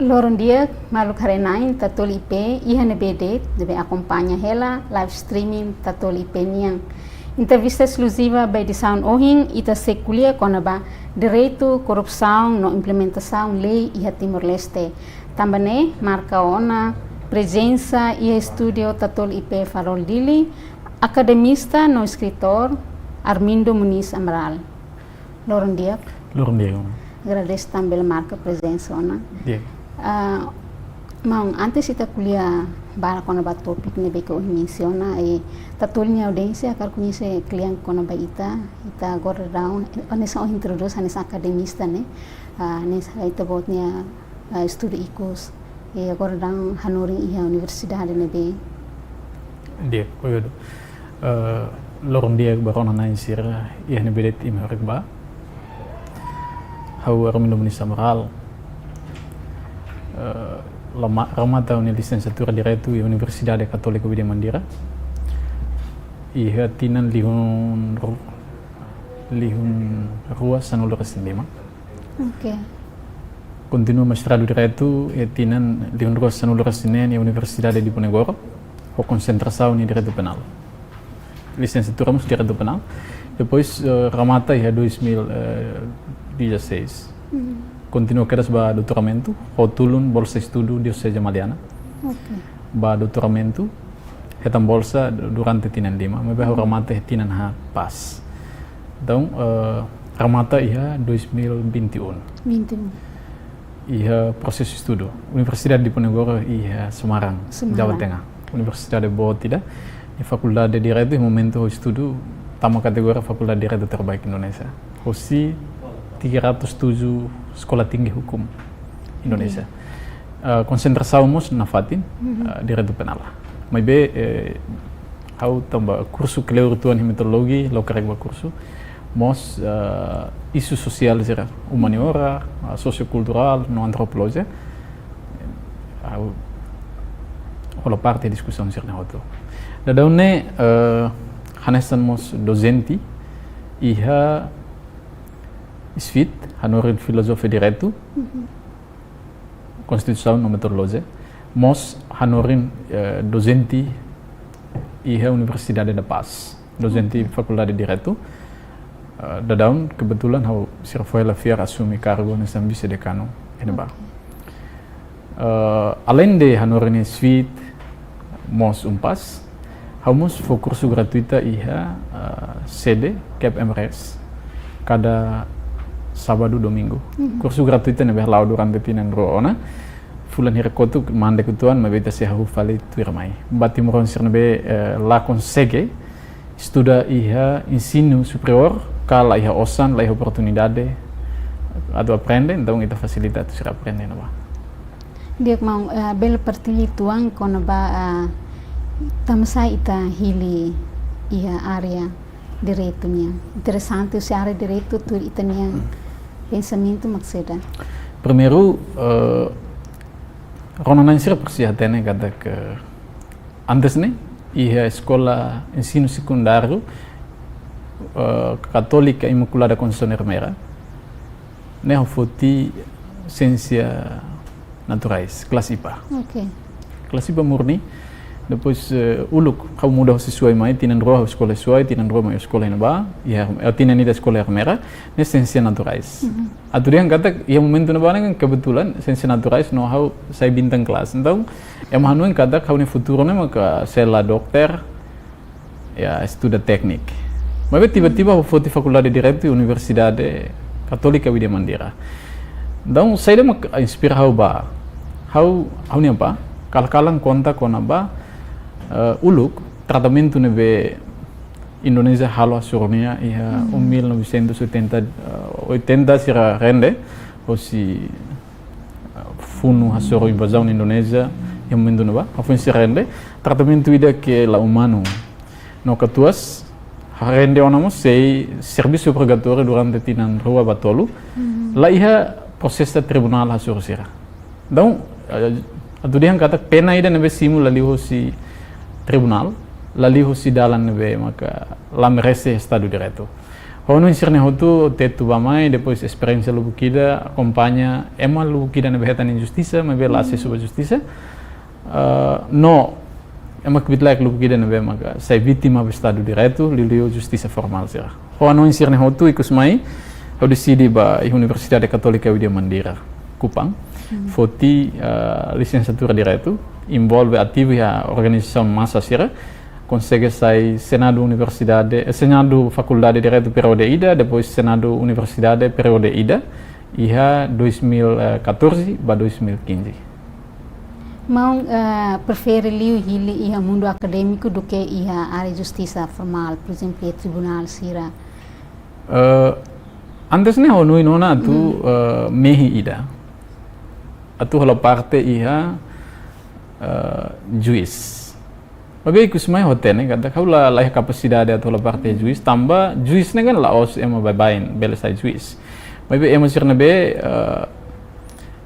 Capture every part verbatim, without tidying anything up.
Loron di'ak, maluk haree-na'in Tatoli I P iha ne'ebé de'it, ne'ebé akompaña hela live streaming Tatoli I P nian. Entrevista eskluziva ba edisaun ohin, ita sei ko'alia kona-ba direitu, korrupsaun no implementasaun lei iha Timor-Leste. Tanba ne'e, marka ona prezensa iha estúdiu Tatoli I P Farol Dili, akademista no eskritór Armindo Muniz Amaral. Loron di'ak. Loron di'ak, maun. Agradese tanba bele marka prezensa ona. Di'ak. Ah, maun, antes ita ko'alia barak kona-ba tópiku ne'ebé ke ohin mensiona, eh, Tatoli nia audiénsia hakarak koñese kle'an kona-ba ita, ita agora daudaun, hanesan ohin introdús, hanesan akademista, ne'e. Ah, hanesan ita-boot nia, ah, estudu ikus, eh, agora daudaun hanorin iha universidade ne'ebé? Di'ak, obrigadu. Eh, loron di'ak ba rona-na'in sira iha ne'ebé de'it imi hakat ba. Ha'u Armindo Muniz Amaral. Eh, lama-, remata ha'u-nia lisensiatura Direitu iha Universidade Katólika Widya Mandira iha tinan lihun ru-, lihun rua sanulu-resin-lima. Oke. Kontinua mestradu Direitu iha tinan lihun rua sanulu-resin-neen iha Universidade Diponegoro, ho konsentrasaun iha Direitu Penál. Lisensiatura mós Direitu Penál. Depois, eh, remata iha dois mil e dezasseis. Mhm. Kontinua kedas ba doutoramentu, ho tulun bolsa estudu Dioseze Maliana. Oke. Ba doutoramentu, hetan bolsa du-, durante tinan lima, maibé ha'u, mhm, remata iha tinan haat pas. Entaun, eh, remata iha dois mil e vinte e um. Vinte e um. Iha prosesu estudu. Universidade Diponegoro iha Semarang, Semarang, Java Tengah. Universidade boot ida. Iha Fakuldade Direitu, iha momentu ha'u estudu, tama kategoria Fakuldade Direitu terbaik Indonézia. Hosi tiga ratus tujuh Sekolah Tinggi Hukum Indonézia. Iya. Eh, konsentrasaun mós nafatin, mhm, eh, Direitu Penál. Maibé, eh, ha'u tanba kursu kleur uitoan iha metodologi, la'o karik ba kursu, mós, eh, isu sosiál sira, humaniora, eh, sosiokulturál, no antropolojia. Ha'u hola parte diskusaun sira-ne'e hotu. Daudaun ne'e, eh, hanesan mós dozente iha SFIT, hanorin Filozofia Direitu, mhm, Konstituisaun no Metodolojia, mós hanorin, eh, dozente iha Universidade da Paz, dozente, oke, Fakuldade Direitu. Eh, daudaun, kebetulan ha'u, sira fó hela fiar asume kargu hanesan vise-dekanu iha ne'ebá. Oke. Eh, aleinde hanorin SFIT, mós UNPAZ, ha'u mós fó kursu gratuita iha, eh, sede CAPEM-RES, kada sábadu, domingu. Mhm. Kursu gratuita ne'ebé la'o durante tinan rua ona. Fulan hirak kotuk mak de'it uitoan, maibé ita sei hahú fali tuirmai. Ba timoroan sira ne'ebé, eh, la konsege estuda iha ensinu superiór, ka la iha osan, la iha oportunidade atu aprende, entaun ita fasilita atu sira aprende iha ne'ebá. Di'ak maun, eh, bele partilla uitoan kona-ba, eh, tansá ita hili iha área direitu nian. Interesante, husi área direitu tuir ita-nia, hmm, pensamentu mak saida? Primeiru, eh, rona-na'in sira presiza hatene katak, eh, antes ne'e, iha eskola ensinu sekundáriu, eh, Katólika Imakulada Konseisaun Ermera, ne'e ha'u foti siénsia naturais, klase IPA. Oke. Klase IPA murni. Depois, eh, uluk, ha'u muda hosi Suai mai, tinan rua ha'u eskola Suai, tinan rua mai eskola iha ne'ebá, iha, eh, tinan ida eskola Ermera, ne'e siénsia naturais. Mhm. Atu dehan katak, iha momentu ne'ebá ne'e kan kebetulan, siénsia naturais no ha'u sai bintang kelas. Entaun, ema hanoin katak ha'u-nia futuru ne'e maka sei la dokter, ya, estuda tékniku. Maibé tiba-tiba, hmm, ha'u foti Fakuldade Direitu Universidade Katólika Widya Mandira. Entaun, saida mak inspira ha'u ba? Ha'u, ha'u-nia apá, kalan-kalan konta kona-ba, eh, uluk, tratamentu ne'ebé Indonézia halo hasoru nia iha, hmm, mil novecentos e oitenta, eh, oitenta sira rende, hosi, eh, funu hasoru invazaun Indonézia, iha momentu ne'ebá, hafoin sira rende, tratamentu ida ke la umanu. No katuas, rende ona mós sei servisu purgatóriu durante tinan rua ba tolu, mhm, la iha prosesu tribunál hasoru sira. Entaun, eh, atu dehan katak pena ida ne'ebé simu la liu hosi tribunál, la liu hosi dalan ne'ebé maka la merese Estadu Direitu. Ho hanoin sira-ne'e hotu, tetu bá-mai, depois esperiénsia lubuk ida, akompaña ema lubuk ida ne'ebé hetan injustisa, maibé la asesu ba justisa. Ah, no, ema kbiit-laek lubuk ida ne'ebé maka sai vítima ba Estadu Diretu, liuliu justisa formál sira. Ho hanoin sira-ne'e hotu, ikus mai, ha'u deside bá iha Universidade Katólika Widya Mandira, Kupang. Foti, ah, lisensiatura Diretu, envolve ativu iha organizasaun masa sira, konsege sai Senadu Universidade, eh, Senadu Fakuldade Diretu períodu ida, depois Senadu Universidade períodu ida, iha dois mil e catorze ba dois mil e quinze. Maun, eh, prefere liu hili iha mundu akadémiku duké iha área justisa formál, por ezemplu, iha tribunál sira? Eh, antes ne'e ha'u hanoin ona atu, eh, mehi ida. Atu hola parte iha, eh, juís. Maibé ikus mai ha'u hatene katak ha'u la, la iha kapasidade atu hola parte juís, tanba juís ne'e kan la'ós ema baibain bele sai juís. Maibé ema sira ne'ebé, eh,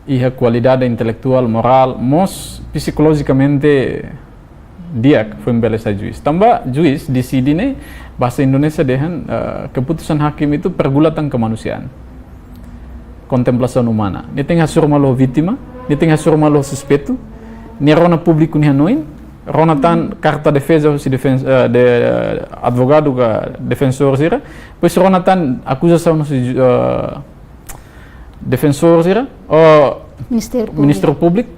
iha kualidade intelektuál, morál, mós psikolojikamente di'ak foin bele sai juís. Tanba juís deside ne'e, bahasa Indonesia dehan, eh, keputusan hakim itu pergulatan kemanusiaan. Kontemplasaun umana. Nia tenke hasoru malu ho vítima, nia tenke hasoru malu ho suspeitu, nia rona públiku nia hanoin, rona tan karta defeza husi defen-, eh, de, advogadu ka defensór sira, depois rona tan akuzasaun husi, eh, defensór sira, ou Ministériu Públiku. Ministériu Públiku.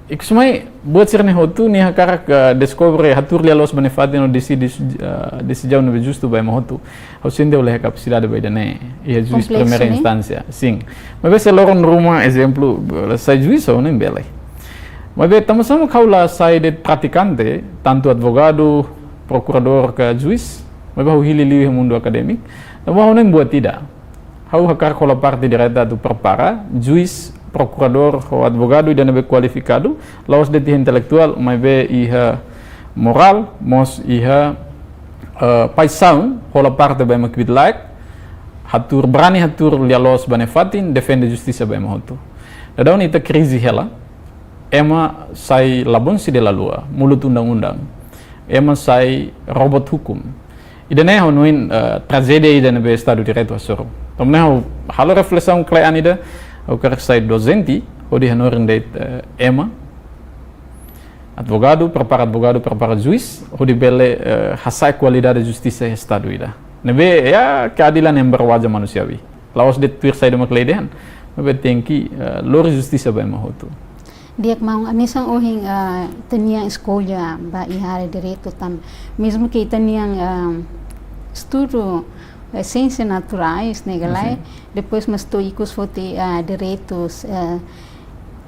Ikus mai, buat sira-ne'e hotu, nia hakarak, eh, deskobre, hatuur lia-loos ba nia fatin no deside, eh, desizaun ne'ebé justu ba ema hotu. Ha'u sente ha'u la iha kapasidade ba ida-ne'e, iha juís primeira instánsia. Kompleksu, ne'e? Sin. Maibé se loron ruma, ezemplu, la sai juís, ha'u hanoin bele. Maibé tanba sá mak ha'u la sai de'it pratikante, tantu advogadu, prokuradór ka juís, maibé ha'u hili liu iha mundu akadémiku, tanba ha'u hanoin buat ida. Ha'u hakarak hola parte direta atu prepara juís, prokuradór ho advogadu ida ne'ebé kualifikadu, la'ós de'it iha intelektuál, maibé iha morál, mós iha, eh, paixaun, hola parte ba ema kbiit-laek, hatuur, brani hatuur lia-loos ba nia fatin, defende justisa ba ema hotu. Daudaun ita krize hela, ema sai labonsi dala rua, mulut undang-undang. Ema sai robot hukum. Ida-ne'e ha'u hanoin, eh, trajédia ida ne'ebé Estadu Diretu hasoru. Tanba ne'e ha'u halo reflesaun kle'an ida, ha'u hakarak sai dojente, hodi hanorin de'it, eh, ema, advogadu, prepara advogadu, prepara juís, hodi bele, eh, hasa'e kualidade justisa iha Estadu ida. Ne'ebé, ya, keadilan yang berwajah manusiawi. La'ós de'it tuir saida mak lei dehan, maibé tenke, eh, lori justisa ba ema hotu. Di'ak maun, hanesan ohin, eh, ita-nia eskolla ba iha área direitu tanba, mezmu ke ita-nia, eh, estudu, eh, siénsia naturais, ne'e ka lae, depois mós to'o ikus foti, eh, direitus, eh,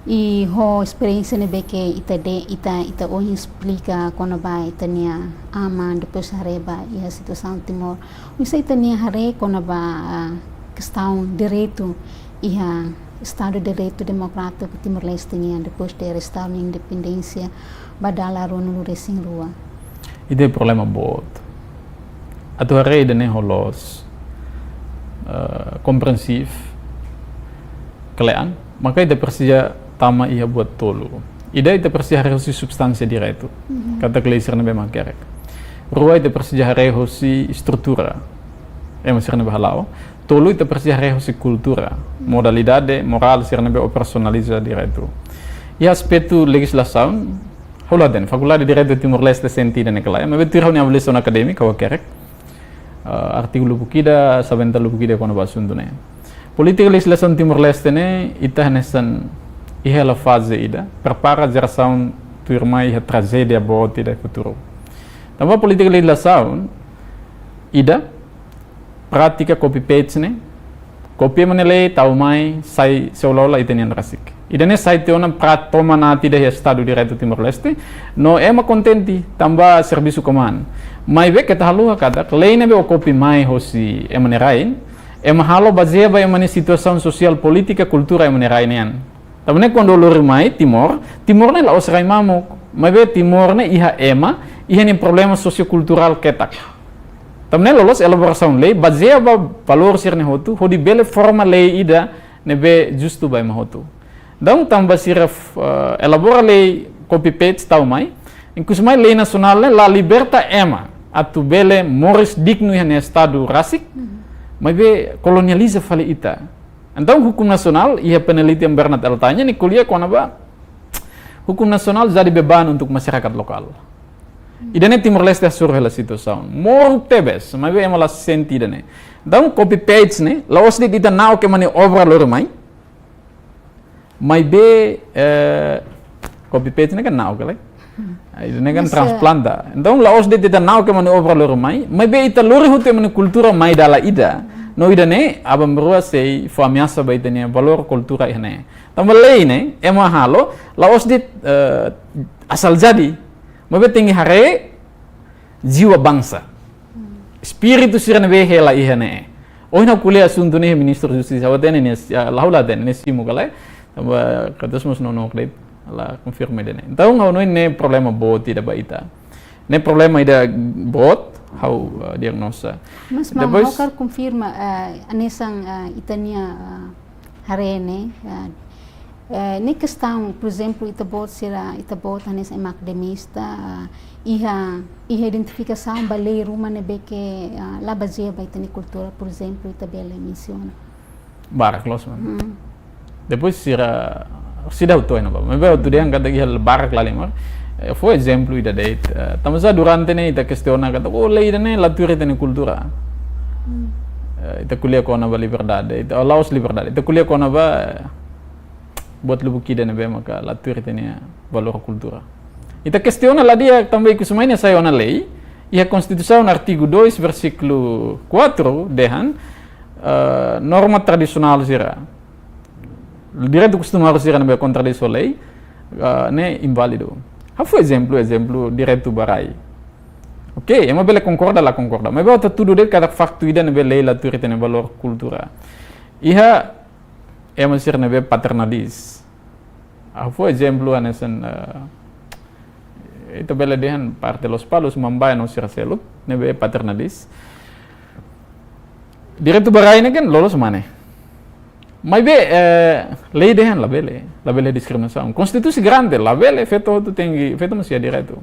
i ho esperiénsia ne'ebé ke ita de, ita, ita ohin esplika kona-ba ita-nia aman, depois haree ba iha situasaun Timor. Oinsá ita-nia haree kona-ba, ah, kestaun direitu iha Estadu Direitu Demokrátiku Timor-Leste nian depois de restaura independénsia ba dala ruanulu-resin-rua? Ida-ne'e problema boot. Atu haree ida-ne'e ho loos, eh, kompreensivu, kle'an, maka ita presiza tama iha buat tolu. Ida, ita presiza haree husi substánsia direitu. Katak lei sira ne'ebé mak hakerek. Rua, ita presiza haree husi estrutura. Ema sira ne'ebé hala'o. Tolu, ita presiza haree husi kultura, modalidade, morál sira ne'ebé operasionaliza direitu. Iha aspetu lejizlasaun, ha'u la hatene, Fakuldade Direitu Timor-Leste sente ida-ne'e ka lae, maibé tuir ha'u-nia avaliasaun akadémika, ha'u hakerek, eh, artigu lubuk ida, sabenta lubuk ida kona-ba asuntu ne'e. Polítika lejizlasaun Timor-Leste ne'e, ita hanesan iha hela faze ida, prepara jerasaun tuirmai iha trajédia boot ida iha futuru. Tanba polítika lejizlasaun ida, prátika copy-paste ne'e, kopia ema nia lei, tau mai, sai seolah-olah ita-nian rasik. Ida-ne'e sai tiha ona pra-, toman aat ida iha Estadu Direitu Timor-Leste, no ema kontente, tanba servisu kmaan. Maibé keta haluha katak, lei ne'ebé o kopia mai hosi ema nia rain, ema halo bazeia ba ema nia situasaun sosiál, polítika, kultura ema nia rain nian. Tanba ne'e kuandu lori mai Timor, Timor ne'e la'ós rai mamuk, maibé Timor ne'e iha ema, iha nia problema sosiokulturál ketak. Tanba ne'e loloos elaborasaun lei, bazeia ba valór sira-ne'e hotu, hodi bele forma lei ida ne'ebé justu ba ema hotu. Daudaun tanba sira, eh, elabora lei copy-paste tau mai, ikus mai lei nasionál ne'e la liberta ema atu bele moris dignu iha nia estadu rasik, Maibé kolonializa fali ita. Entaun, hukum nasionál, iha penelitian Bernard Eltaña, nia ko'alia kona-ba hukum nasionál jadi beban untuk masyarakat lokál. Ida-ne'e Timor-Leste hasoru hela situasaun moruk tebes, maibé ema la sente ida-ne'e. Entaun, copy paste ne'e, la'ós de'it ita na'ok ema nia obra lori mai, maibé, eh, copy paste ne'e kan na'ok, kala? Ida-ne'e kan transplanta. Entaun, la'ós de'it ita na'ok ema nia obra lori mai, maibé ita lori hotu ema nia kultura mai dala ida. No ida-ne'e, aban-bainrua sei fó ameasa ba ita-nia valór kultura iha ne'e. Tanba lei ne'e, ema halo, la'ós de'it, eh, asal jadi. Maibé tenke haree jiwa bangsa. Espíritu sira ne'ebé hela iha ne'e. Ohin ha'u ko'alia asuntu ne'e Ministru Justisa, ha'u hatene nia, ah, la ha'u la hatene, nia simu ka lae. Tanba katak mós nonook de'it, la konfirma ida-ne'e. Entaun, ha'u hanoin ne'e problema boot ida ba ita. Ne'e problema ida boot, ha'u, ah, diagnoza. Mas, maun, depois ha'u hakarak konfirma, ah, hanesan, ah, ita-nia, ah, haree ne'e, ah, eh, ne'e kestaun, por ezemplu, ita-boot sira, ita-boot hanesan ema akademista, ah, iha, iha identifikasaun ba lei ruma ne'ebé ke, ah, la bazeia ba ita-nia kultura, por ezemplu, ita bele mensiona. Barak loos, maun. Hmm. Depois sira, sira hotu iha ne'ebá. Maibé ha'u hatene katak iha barak lahalimar. Eh, fó ezemplu ida de'it, eh, tanba sá durante ne'e ita kestiona katak, oh, lei ida-ne'e la tuir ita-nia kultura. Hmm. Eh, ita ko'alia kona-ba liberdade, ita, oh, la'ós liberdade. Ita ko'alia kona-ba, eh, buat lubuk ida ne'ebé maka la tuir ita-nia valór kultura. Ita kestiona la di'ak tanba ikus mai nia sai ona lei, iha Konstituisaun artigu dois, versíkulu quatro, dehan, eh, norma tradisionál sira, direitu kustumáriu sira ne'ebé kontradís ho lei, eh, ne'e inválidu. Ha'u fó ezemplu, ezemplu direitu ba rai. Oke, ema bele konkorda, la konkorda. Maibé ha'u hatudu de'it katak faktu ida ne'ebé lei la tuir ita-nia valór kultura. Iha ema sira ne'ebé paternalista. Ha'u fó ezemplu hanesan, eh, ita bele dehan parte Lospalos, Mambae no sira seluk, ne'ebé paternalista. Direitu ba rai ne'e kan loloos mane. Maibé, eh, lei dehan labele, labele diskriminasaun. Konstituisaun garante, labele, feto hotu tenke, feto mós iha direitu.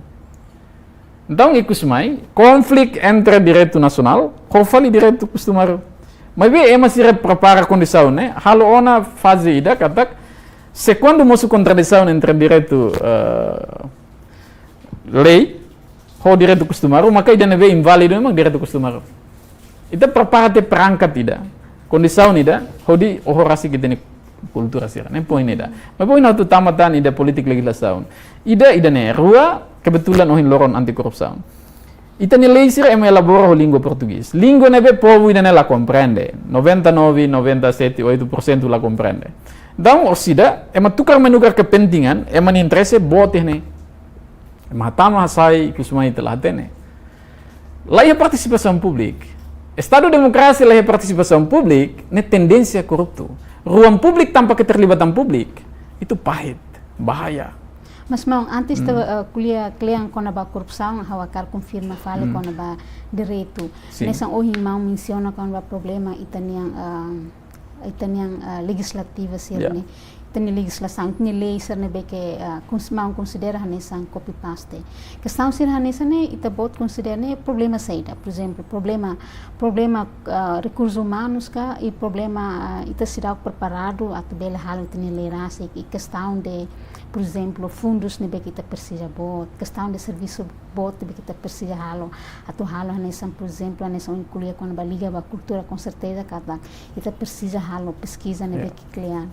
Entaun, ikus mai, konflitu entre direitu nasionál ho fali direitu kustumáriu. Maibé ema sira prepara kondisaun ne'e, halo ona faze ida katak, se kuandu mosu kontradisaun entre direitu, eh, lei ho direitu kustumáriu, maka ida ne'ebé inválidu mak direitu kustumáriu. Ita prepara tiha perangkat ida, kondisaun ida, hodi oho rasik ita-nia kultura sira, ne'e poin ida. Maibé ohin ha'u tama tan ida polítika lejizlasaun. Ida, ida-ne'e, rua, kebetulan ohin loron anti korrupsaun. Ita-nia lei sira ema elabora ho língua portugés. Língua ne'ebé povu ida-ne'e la komprende. Noventa e nove, noventa e sete, oito por cento la komprende. Entaun, orsida, ema tukar-menukar kepentingan, ema nia interese boot iha ne'e. Ema hatama hasai, ikus mai ita la hatene. La iha partisipasaun públika. Estadu demokrasia la iha partisipasaun públika, ne'e tendénsia korruptu. Ruang públiku tanpa keterlibatan públiku, itu pahit, bahaya. Mas maun, antes ita, hmm, eh, ko'alia kle'an kona-ba korrupsaun, ha'u hakarak konfirma fali, hmm, kona-ba direitu. Sin. Hanesan ohin maun mensiona kona-ba problema ita-nian, eh, ita-nian, ah, lejizlativa sira, ya, ne'e. Ita-nia lejizlasaun, ita-nia lei sira ne'ebé ke, ah, kons-, maun konsidera hanesan copy paste. Kestaun sira hanesan ne'e, ita-boot konsidera ne'e problema saida. Por ezemplu, problema, problema, ah, rekursus umanus ka, i problema, ah, ita seidauk preparadu atu bele halo ita-nia lei rasik, i kestaun de, por ezemplu, fundus ne'ebé ke ita presiza boot, kestaun de servisu boot ne'ebé ke ita presiza halo, atu halo hanesan, por ezemplu, hanesan ohin ko'alia kona-ba liga ba kultura, konserteza katak ita presiza halo peskiza ne'ebé, ya, ke kle'an.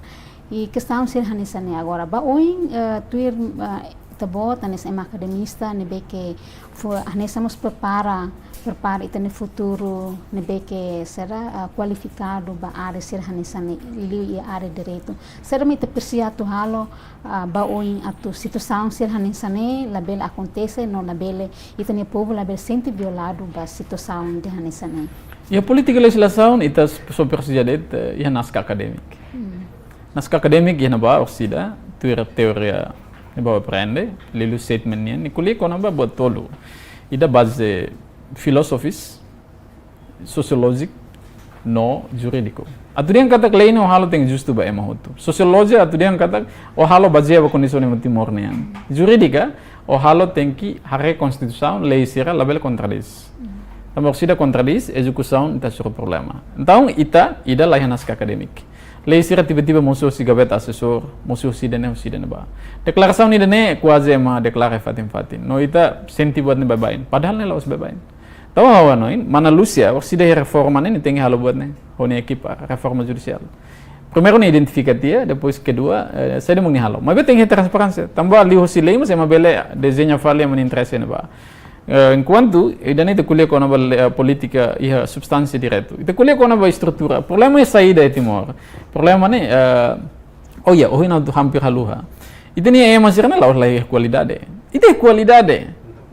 I kestaun sira hanesan ne'e agora. Ba oin, eh, tuir, eh, ita-boot, hanesan ema akademista, ne'ebé ke fo-, hanesan mós prepara, prepara ita-nia futuru, ne'ebé ke sira, eh, kualifikadu ba área sira hanesan ne'e, liuliu iha área direitu. Saida mak ita presiza atu halo, ah, ba oin atu situasaun sira hanesan ne'e labele akontese, no labele, ita-nia povu labele sente violadu ba situasaun ida hanesan ne'e. Iha polítika lejizlasaun, ita só presiza de'it, eh, iha naskah akadémiku. Hmm. Naskah akadémiku iha ne'ebá orsida, tuir teoria ne'ebé aprende, liuliu Seidman nian, nia ko'alia kona-ba buat tolu. Ida baze filozofis, sosiolójiku no jurídiku. Atu dehan katak lei ne'e ó halo tenke justu ba ema hotu. Sosiolojia atu dehan katak ó halo bazeia ba kondisaun ema Timor nian. Jurídika, ó halo tenke haree konstituisaun, lei sira labele kontradís. Tanba orsida kontradís, ezekusaun ita hasoru problema. Entaun, ita, ida laiha naskah akadémika. Lei sira tiba-tiba mosu husi gaveta asesór, mosu husi ida-ne'e, husi ida-ne'ebá. Deklarasaun ida-ne'e kuaze ema deklara fatin-fatin. No ita sente buat ne'e baibain. Padahal ne'e la'ós baibain. Entaun ha'u hanoin, mana Lúcia, orsida iha reforma ne'e, nia tenke halo buat ne'e. Ho nia ekipa, reforma judisiál. Primeiru nia identifika tiha, depois kedua, eh, saida mak nia halo. Maibé tenke transparénsia. Tanba liuhosi lei mós ema bele dezeña fali ema nia interese ne'ebá. Eh, enkuantu, ida-ne'e ita ko'alia kona-ba le-, eh, polítika iha substánsia diretu. Ita ko'alia kona-ba estrutura. Problema iha saida iha Timor? Problema ne'e, eh, oh ya, ohin ha'u hampir haluha. Ita-nia ema sira-ne'e la'ós laiha kualidade. Ita iha kualidade.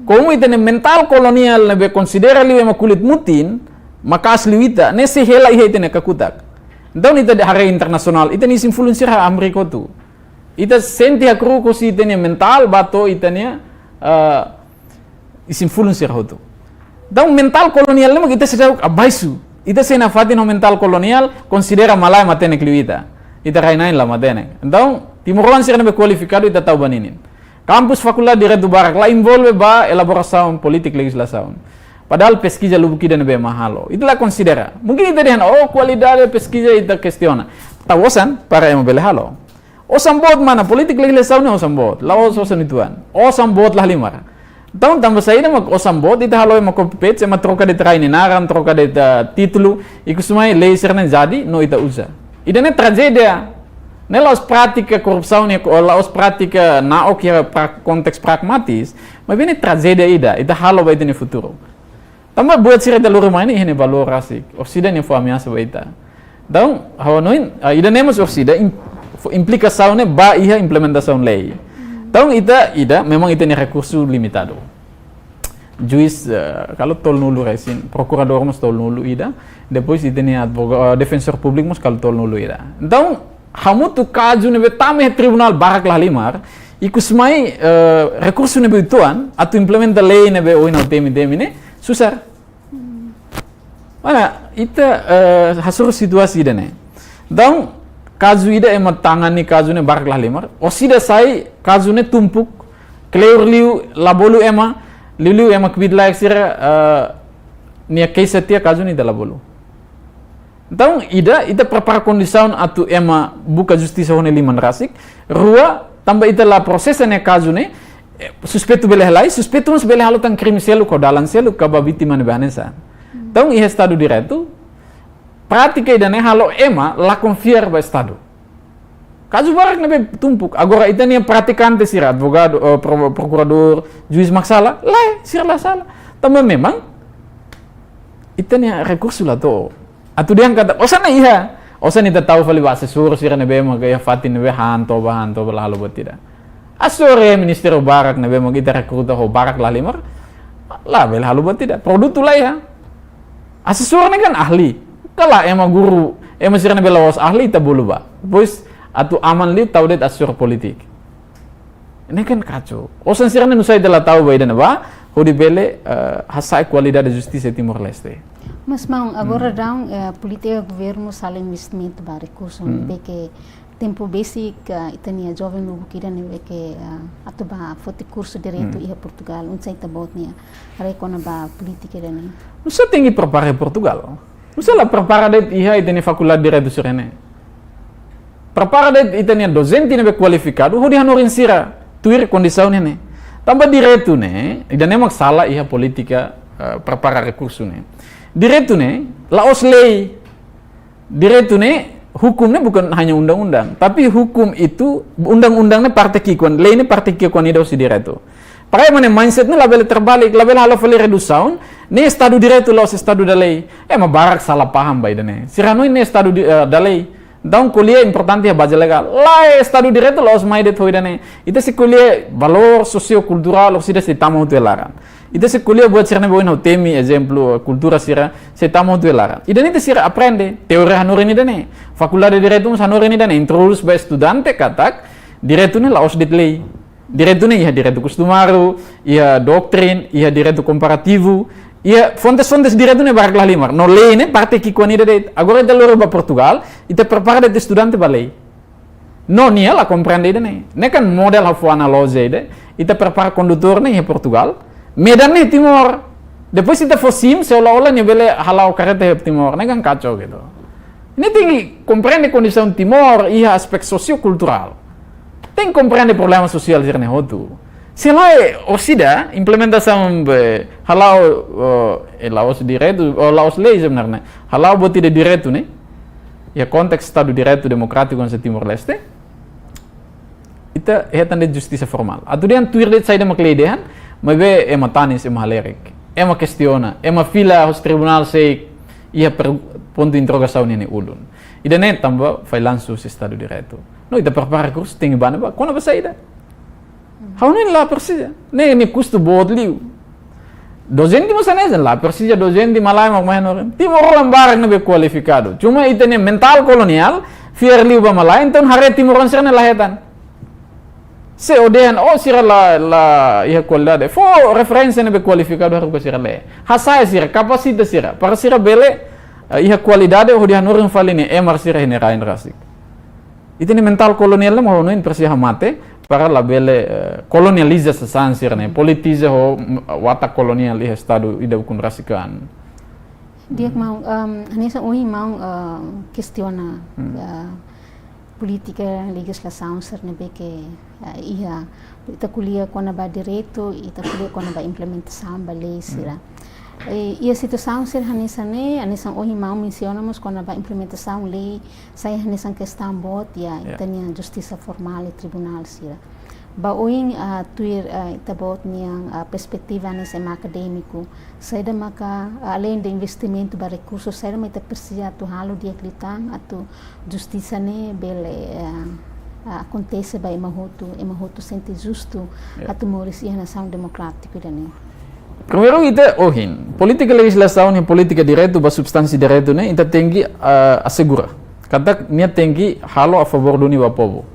Komu ita-nia mentál koloniál ne'ebé konsidera liu ema kulit mutin, maka'as liu ita, ne'e sei hela iha ita-nia kakutak. Entaun ita haree internasionál, ita-nia isin-fulun sira hamriik hotu. Ita sente hakru'uk husi ita-nia mentál ba to'o ita-nia, eh, isin-fulun sira hotu. Entaun mentál koloniál ne'e mak ita seidauk abaixu. Ita sei nafatin ho mentál koloniál, konsidera malae matenek liu ita. Ita rai-na'in la matenek. Entaun, timoroan sira ne'ebé kualifikadu ita tau ba ninin. Kampus fakuldade direitu barak la envolve ba elaborasaun polítika lejizlasaun. Padahal peskiza lubuk ida ne'ebé ema halo. Ita la konsidera. Mungkin ita dehan, oh, kualidade peskiza ita kestiona. Tau osan para ema bele halo. Osan boot mana, polítika lejizlasaun ne'e osan boot. La'ós osan uitoan. Osan boot la halimar. Entaun, tanba saida mak osan boot, ita halo ema copy paste, ema troka de'it rai nia naran, troka de'it, eh, títulu, ikus mai lei sira-ne'e jadi, no ita uza. Ida-ne'e trajédia. Ne'e la'ós prátika korrupsaun, ne'e ko-, la'ós prátika na'ok iha pra-, konteks pragmatis, maibé ne'e trajédia ida, ita halo ba ita-nia futuru. Tanba buat sira ita lori mai ne'e iha nia valór rasik, orsida nia fó ameasa ba ita. Entaun, ha'u hanoin, ah, ida-ne'e mós orsida im-, fó implikasaun ne'e ba iha implementasaun lei. Entaun, ita, ida, memang ita-nia rekursu limitadu. Juís, eh, karik tolunulu resin, prokuradór mós tolunulu ida, depois ita-nia advoga-, eh, defensór públiku mós karik tolunulu ida. Entaun, hamutuk kazu ne'ebé tama iha tribunál barak la halimar, ikus mai, eh, rekursu ne'ebé uitoan, atu implementa lei ne'ebé ohin ha'u temi-temi ne'e, susar. Mana, ita, eh, hasoru situasaun ida-ne'e. Entaun, kazu ida ema tangani kazu ne'e barak la halimar, orsida sai kazu ne'e tumpuk, kleur liu, la bolu ema, liuliu ema kbiit-laek sira, eh, nia keixa tiha kazu ne'e ita la bolu. Entaun, ida, ita prepara kondisaun atu ema buka justisa ho nia liman rasik. Rua, tanba ita la prosesa nia kazu ne'e, eh, suspeitu bele halai, suspeitu mós bele halo tan krime seluk, ho dalan seluk, ka ba vítima ne'ebé hanesan. Entaun, iha Estadu Direitu, prátika ida-ne'e halo ema la konfia ba Estadu. Kazu barak ne'ebé tumpuk. Agora ita-nia pratikante sira, advogadu, eh, pro-, prokuradór, juís mak sala, lae, sira la sala. Tanba memang ita-nia rekursu la to'o. Atu dehan katak, osan ne'e iha, osan ita tau fali ba asesór sira ne'ebé mak iha fatin ne'ebé han toba, han toba, la halo buat ida. Asesór iha ministériu barak ne'ebé mak ita rekruta ho barak la halimar, la bele halo buat ida. Produtu la iha. Asesór ne'e kan ahli. Kala ema guru, ema sira ne'ebé la'ós ahli ita bolu ba. Depois atu aman liu tau de'it asesór polítiku. Ne'e kan kacau. Osan sira-ne'e nusá ita la tau ba ida-ne'ebá, hodi bele, eh, hasa'e kualidade justisa Timor-Leste. Mas maun, agora daudaun, eh, polítika governu sala investimentu ba rekursu, Hmm. ne'ebé ke tempu besik, eh, ita-nia joven lubuk ida ne'ebé ke, eh, atu ba foti kursu direitu Hmm. iha Portugal, oinsá ita-boot nia haree kona-ba polítika ida-ne'e? Nusá tenke prepara iha Portugal. Nusá la prepara de'it iha ita-nia fakuldade direitu sira-ne'e. Prepara de'it ita-nia dosente ne'ebé kualifikadu, hodi hanorin sira, tuir kondisaun ne'e. Tanba direitu ne'e, ida-ne'e mak sala iha polítika, eh, prepara rekursu ne'e. Direitu ne'e, la'ós lei. Direitu ne'e, hukum ne'e bukan hanya undang-undang, tapi hukum itu, undang-undang ne'e parte ki'ikoan, lei ne'e parte ki'ikoan ida husi direitu. Para ema nia mindset ne'e labele terbalik, labele halo fali redusaun, ne'e Estadu Direitu la'ós Estadu da Lei. Ema barak sala paham ba ida-ne'e. Sira hanoin ne'e Estadu di-, eh, da Lei. Entaun ko'alia importante iha baze legál. Lae, Estadu Direitu la'ós mai de'it ho ida-ne'e. Ita sei ko'alia valór sosiokulturál, orsida sei tama hotu iha laran. Ita sei ko'alia buat sira ne'ebé ohin ha'u temi, ezemplu, kultura sira, sei tama hotu iha laran. Ida-ne'e ita sira aprende, teoria hanorin ida-ne'e. Fakuldade Direitu mós hanorin ida-ne'e, introdús ba estudante katak, direitu ne'e la'ós de'it lei. Direitu ne'e iha direitu kustumáriu, iha doutrina, iha direitu komparativu, iha fontes-fontes direitu ne'e barak la halimar. No lei ne'e parte ki'ikoan ida de'it. Agora ita lori ba Portugal, ita prepara de'it estudante ba lei. No nia la komprende ida-ne'e. Ne'e kan model ha'u fó analojia ida. Ita prepara kondutór ne'e iha Portugal. Medan ne'e Timor. Depois ita fó sim, seolah-olah nia bele hala'o kareta iha Timor, ne'e kan kacau gitu. Ita tenke komprende kondisaun Timor iha aspetu sosiokulturál. Tenke komprende problema sosiál sira-ne'e hotu. Se lae, orsida implementasaun be hala'o, eh, eh, la'ós direitu, ou la'ós lei sebenarnya. Hala'o buat ida direitu ne'e. Iha konteks Estadu Direitu Demokrátiku hanesan Timor-Leste, ita hetan de'it justisa formál. Atu dehan tuir de'it saida mak lei dehan, maibé ema tanis, ema halerik, ema kestiona, ema fila husi tribunál sei iha per-, pontu interrogasaun nia ulun. Ida-ne'e tanba fallansu husi Estadu Direitu. No, ita prepara kursu tenke ba ne'ebá, kona-ba saida. Ha'u hanoin la presiza. Ne'e, ne'e kustu boot liu. Dozente mós hanesan, la presiza dozente malae mak mai hanorin. Timoroan barak ne'ebé kualifikadu. Cuma ita-nia mentál koloniál, fiar liu ba malae, entaun haree timoroan sira-ne'e la hetan. Se o dehan, oh, sira la, la iha kualidade. Fó referénsia ne'ebé kualifikadu haruka sira lee. Hasa'e sira, kapasita sira. Para sira bele, eh, iha kualidade hodi hanorin fali nia emar sira iha nia rain rasik. Ita-nia mentál koloniál ne'e mak ha'u hanoin presiza hamate para labele, eh, kolonializa sasán sira-ne'e, politiza ho, mm, watak koloniál iha estadu ida ukun rasik an. Di'ak maun, em, hanesan ohin maun, em, kestiona, Hmm. eh, polítika, lejizlasaun sira ne'ebé ke, eh, iha, ita ko'alia kona-ba direitu, ita ko'alia kona-ba implementasaun ba lei sira. Hmm. Eh, iha situasaun sira hanesan ne'e, hanesan ohin maun mensiona mós kona-ba implementasaun lei, sai hanesan kestaun boot iha, Ya. ita-nia justisa formál iha tribunál sira. Ba oin, ah, tuir, ah, ita-boot nian, ah, perspetiva hanesan ema akadémiku, saida maka, ah, além de investimentu ba rekursu, saida mak ita presiza atu halo di'ak liután atu justisa ne'e bele, ah, ah, akontese ba ema hotu, ema hotu sente justu, Ya. atu moris iha nasaun demokrátiku ida-ne'e. Primeiru ita ohin, polítika lejizlasaun i polítika direitu ba substánsia direitu ne'e, ita tenke, ah, asegura katak nia tenke halo a favór duni ba povu.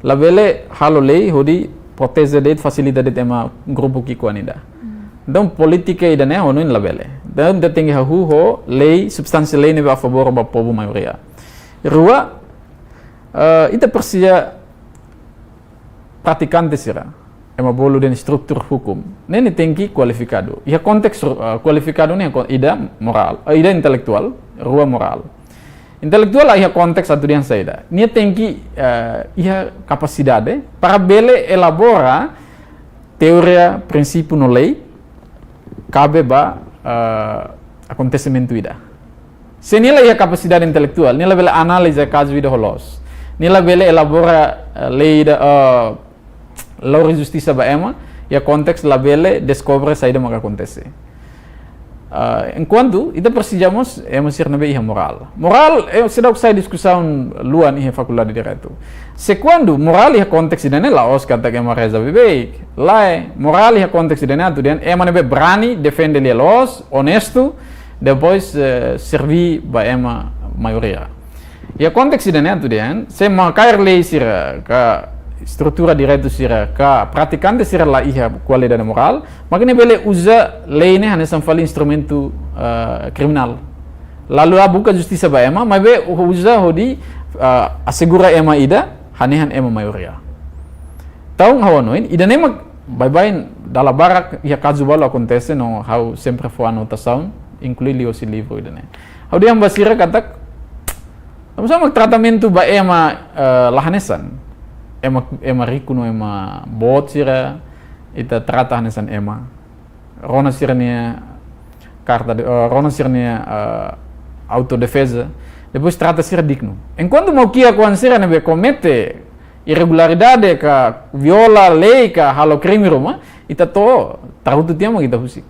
Labele halo lei hodi proteje de'it, fasilita de'it ema grupu ki'ikoan ida. Hmm. Entaun polítika ida-ne'e ha'u hanoin labele. Entaun ita tenke hahú ho lei, substánsia lei ne'ebé a favór ba povu maioria. Rua, eh, ita presiza pratikante sira, ema bolu dehan estrutura hukum, ne'e nia tenke kualifikadu. Iha konteks, eh, kualifikadu ne'e ko-, ida morál, eh, ida intelektuál, rua morál. Intelektuál iha konteks atu dehan saida. Nia tenke, eh, iha kapasidade para bele elabora teoria, prinsípiu no lei kabe ba, eh, akontesimentu ida. Se nia la iha kapasidade intelektuál, nia labele analiza kazu ida ho loos. Nia labele elabora, eh, lei ida, eh, lori justisa ba ema, iha konteks labele deskobre saida maka akontese. Ah, enkuantu, ita presiza mós ema sira ne'ebé iha morál. Morál, eh, seidauk sai diskusaun luan iha Fakuldade Direitu. Se kuandu morál iha konteks ida-ne'e la'ós katak ema reza beibeik. Lae, morál iha konteks ida-ne'e atu dehan ema ne'ebé brani defende lia-loos, onestu, depois, eh, serví ba ema maioria. Iha konteks ida-ne'e atu dehan, se makaer lei sira, ka estrutura direitu sira, ka pratikante sira la iha kualidade morál, mak nia bele uza lei ne'e hanesan fali instrumentu, eh, kriminál. La buka justisa ba ema, maibé uza hodi, eh, asegura ema ida, hanehan ema maioria. Entaun ha'u hanoin, ida-ne'e mak baibain dala barak iha kazu balu akontese no ha'u sempre fó anotasaun, inklui liuhosi livru ida-ne'e. Ha'u dehan ba sira katak, tanba sá mak tratamentu ba ema, eh, la hanesan. Ema, ema riku no ema boot sira, ita trata hanesan ema. Rona sira-nia karta de, eh, rona sira-nia, eh, autodefeza. Depois trata sira dignu. Enkuantu maun ki'ikoan sira ne'ebé komete irregularidade ka viola lei ka halo krime ruma, ita to'o, tarutu tiha mak ita husik.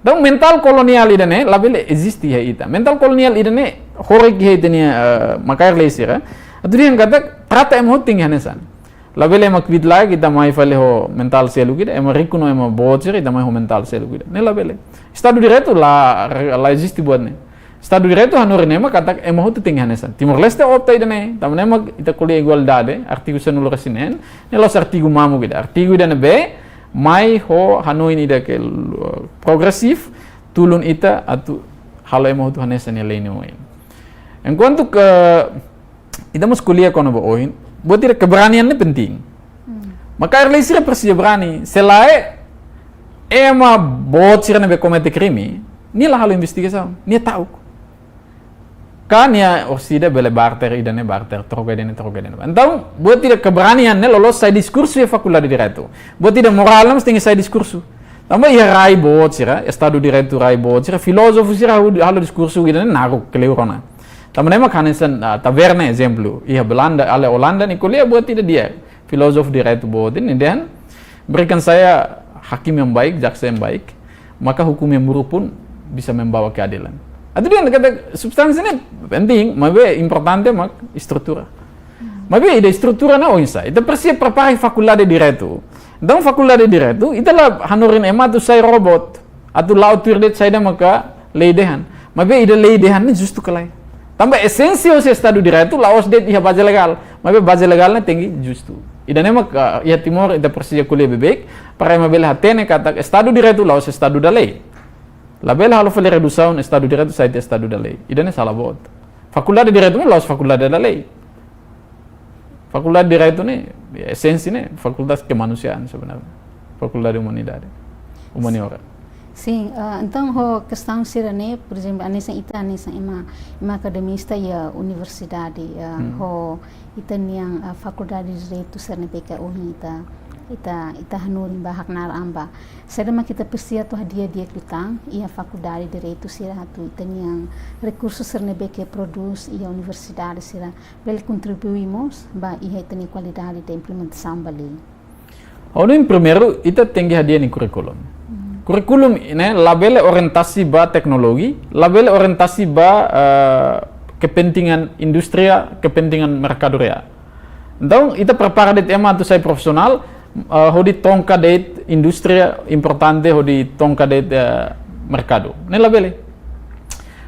Entaun mentál koloniál ida-ne'e labele eziste iha ita. Mentál koloniál ida-ne'e horik iha ita-nia, eh, makaer lei sira. Atu dehan katak trata ema hotu tenke hanesan. Labele ema kbiit-laek ita mai fali ho mentál seluk ida, ema riku no ema boot sira ita mai ho mentál seluk ida. Ne'e labele. Estadu Direitu la, la eziste buat ne'e. Estadu Direitu hanorin ema katak ema hotu tenke hanesan. Timor-Leste opta ida-ne'e, tanba ne'e mak ita ko'alia igualdade, artigu sanulu-resin-neen, ne'e la'ós artigu mamuk ida. Artigu ida ne'ebé mai ho hanoin ida ke, uh, progresivu, tulun ita atu halo ema hotu hanesan iha lei nia oin. Enkuantu ke ita mós ko'alia kona-ba ohin, buat ida keberanian ne'e penting. Hmm. Makaer lei sira presiza brani, se lae ema boot sira ne'ebé komete krime, nia la halo investigasaun, nia ta'uk. Ka nia orsida bele barter ida-ne'e barter, troka ida-ne'e troka ida-ne'e. Entaun, buat ida keberanian ne'e loloos sai diskursu iha Fakuldade Direitu. Buat ida morál ne'e mós tenke sai diskursu. Tanba iha rai boot sira, Estadu Direitu rai boot sira, filózofu sira halo, halo diskursu ida-ne'e naruk, kleur ona. Tanba ne'e mak hanesan, ah, Taveerne ezemplu, iha Belanda, alin Olanda nia ko'alia buat ida di'ak. Filózofu direitu boot ida-ne'e dehan, berikan saya hakim yang baik, jaksa yang baik, maka hukum yang buruk pun bisa membawa keadilan. Atu dehan katak substansi ne'e penting, maibé importante mak estrutura. Maibé ida estrutura ne'e oinsá. Ita presiza prepara Fakuldade Direitu. Entaun Fakuldade Direitu, ita la hanorin ema atu sai robot, atu la'o tuir de'it saida maka lei dehan. Maibé ida lei dehan ne'e justu ka lae. Tanba esénsia husi Estadu Direitu la'ós de'it iha baze legál. Maibé baze legál ne'e tenke justu. Ida-ne'e mak, ah, iha Timor ita presiza ko'alia beibeik, para ema bele hatene katak Estadu Direitu la'ós Estadu da lei. Labele halo fali redusaun Estadu Direitu sai tiha Estadu da lei. Ida-ne'e sala boot. Fakuldade Direitu mós la'ós Fakuldade da lei. Fakuldade Direitu ne'e, esénsia ne'e, fakuldade kemanusiaan sebenarnya. Fakuldade Umanidade. Humaniora. Sin, ah, entaun ho kestaun sira-ne'e, por ezemplu, hanesan ita, hanesan ema, ema akademista iha universidade, ah, Hmm. ho ita-nia, ah, Fakuldade Direitu sira-ne'ebé ke ohin ita, ita, ita hanorin ba haknaar an ba. Saida mak ita presiza atu hadi'a di'ak liután iha Fakuldade Direitu sira atu ita-nia rekursu sira-ne'ebé ke prodús iha universidade sira bele kontribui mós ba iha ita-nia kualidade de implementasaun ba lei. Ha'u hanoin primeiru, ita tenke hadi'a nia kurríkulu. Hmm. Kurríkulu ne'e labele orientasi ba teknologi, labele orientasi ba, eh, kepentingan indústria, kepentingan merkadoria. Entaun, ita prepara de'it ema atu sai profisionál, eh, hodi tonka de'it indústria importante, hodi tonka de'it, eh, merkadu. Ne'e labele.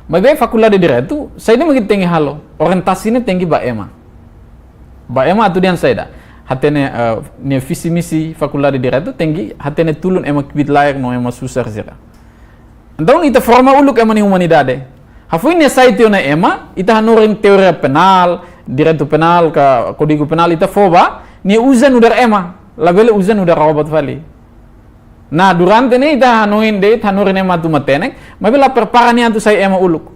Maibé Fakuldade Direitu, saida mak ita tenke halo, orientasi ne'e tenke ba ema. Ba ema atu dehan saida. Hatene, eh, nia visi misi Fakuldade Direitu tenke hatene tulun ema kbiit-laek no ema susar sira. Entaun ita forma uluk ema nia umanidade. Hafoin nia sai tiha ona ema, ita hanorin teoria penál, direitu penál ka kódigu penál ita fó ba, nia uza nu'udar ema, labele uza nu'udar robot fali. Nah, durante ne'e ita hanoin de'it, hanorin ema atu matenek, maibé la prepara nia atu sai ema uluk.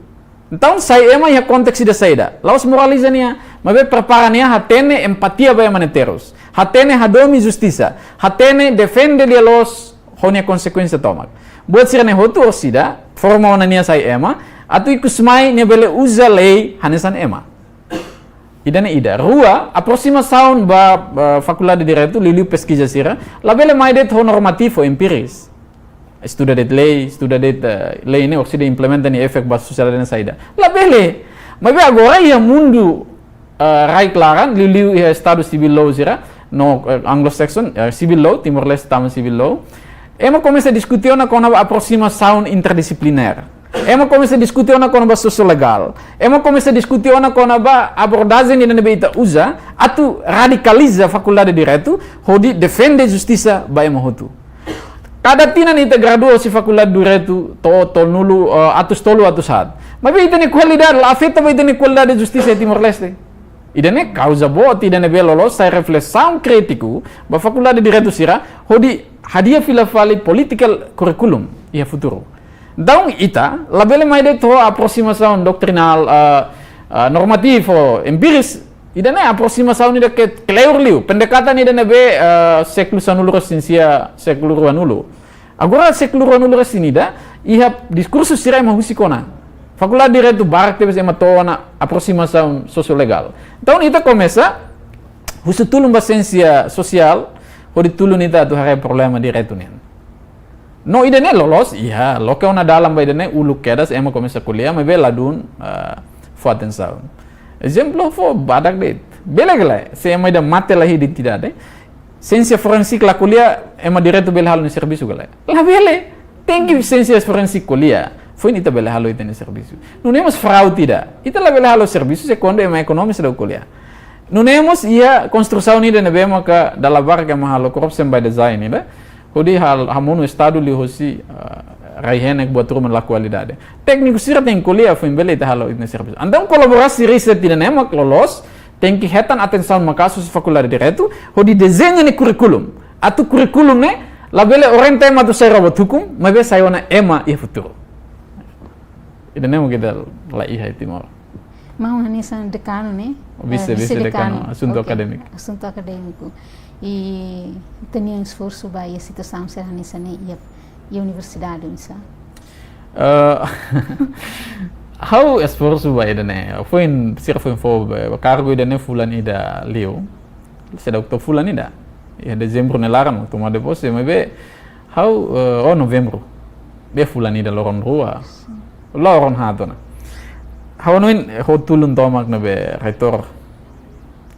Entaun, sai ema iha konteks ida saida. La'ós moraliza nia, maibé prepara nia hatene empatia ba ema ne'e terus. Hatene hadomi justisa. Hatene defende lia-loos ho nia konsekuénsia tomak. Buat sira-ne'e hotu orsida, forma ona nia sai ema, atu ikus mai nia bele uza lei hanesan ema. Ida-ne'e ida. Rua, aprosimasaun ba, ba Fakuldade Direitu, liuliu peskiza sira, labele mai de'it ho normativu empiris. Estuda de'it lei, estuda de'it, eh, lei ne'e orsida implementa nia efek ba sosiedade ne'e saida. Labele. Maibé agora iha mundu, eh, rai klaran, liuliu iha estadu civil law sira, no, eh, Anglo-Saxon, eh, civil law, Timor-Leste tama civil law. Ema komesa diskuti ona kona-ba aprosimasaun interdisiplinár. Ema komesa diskuti ona kona-ba sosiolegál. Ema komesa diskuti ona kona-ba abordajen ida ne'ebé ita uza, atu radikaliza Fakuldade Direitu, hodi defende justisa ba ema hotu. Kada tinan ita gradua husi Fakuldade Direitu, to, tolunulu, eh, atus tolu, atus haat. Maibé ita-nia kualidade, la afeta ba ita-nia kualidade justisa iha Timor-Leste. Ida-ne'e kauza boot, ida ne'ebé loloos sai reflesaun krítiku ba Fakuldade Direitu sira, hodi hadi'a fila fali political curriculum iha futuru. Entaun ita, labele mai de'it ho aprosimasaun doutrinál, eh, eh, normativu, empiris, ida-ne'e aprosimasaun ida ke kleur liu, pendekatan ida ne'ebé, eh, sékulu sanulu-resin-sia, sékulu ruanulu. Agora sékulu ruanulu-resin-ida, iha diskursu sira ema husik ona. Fakuldade Direitu barak tebes ema to'o ona aprosimasaun sosiolegál. Entaun ita komesa husu tulun ba siénsia sosiál, hodi tulun ita atu haree problema direitu nian. No ida-ne'e loloos, iha, loke ona dalan ba ida-ne'e uluk kedas ema komesa ko'alia, maibé ladún, ah, fó atensaun. Ezemplu fó badak de'it. Bele ka lae, se ema ida mate la iha identidade. Siénsia forensik la ko'alia, ema direitu bele halo nia servisu ka lae. Labele. Tenke siénsia forensik ko'alia. Foin ita bele halo ita-nia servisu. Nune'e mós fraude ida. Ita labele halo servisu se kuandu ema ekonomia seidauk ko'alia. Nune'e mós iha konstrusaun ida ne'ebé maka dala barak ema halo corruption by design ida. Hodi hal-, hamonu estadu liuhosi, ah, rai-henek buat ruma la kualidade. Tékniku sira tenke ko'alia foin bele ita halo ita-nia servisu. Entaun kolaborasi riset ida-ne'e mak loloos, tenke hetan atensaun maka'as husi Fakuldade Direitu, hodi dezeña nia kurríkulu. Atu kurríkulu ne'e Labele orienta ema atu sai robot hukum, maibé sai ona ema iha futuru. Ida-ne'e mak ita la iha iha Timor. Maun hanesan dekanu ne'e? Vise, eh, vise-dekanu, vise-dekanu, asuntu, oke, akadémiku. Asuntu akadémiku. I ita-nia esforsu ba iha situasaun sira hanesan ne'e iha, iha universidade, oinsá? Eh, ha'u esforsu ba ida-ne'e. Foin, sira foin fó, eh, kargu ida-ne'e fulan ida liu. Seidauk to'o fulan ida. Iha dezembru nia laran, toma depois, maibé ha'u, eh, oh, novembru. Be fulan ida loron rua. Loron haat ona. Ha'u hanoin, eh, ho tulun tomak ne'ebé reitór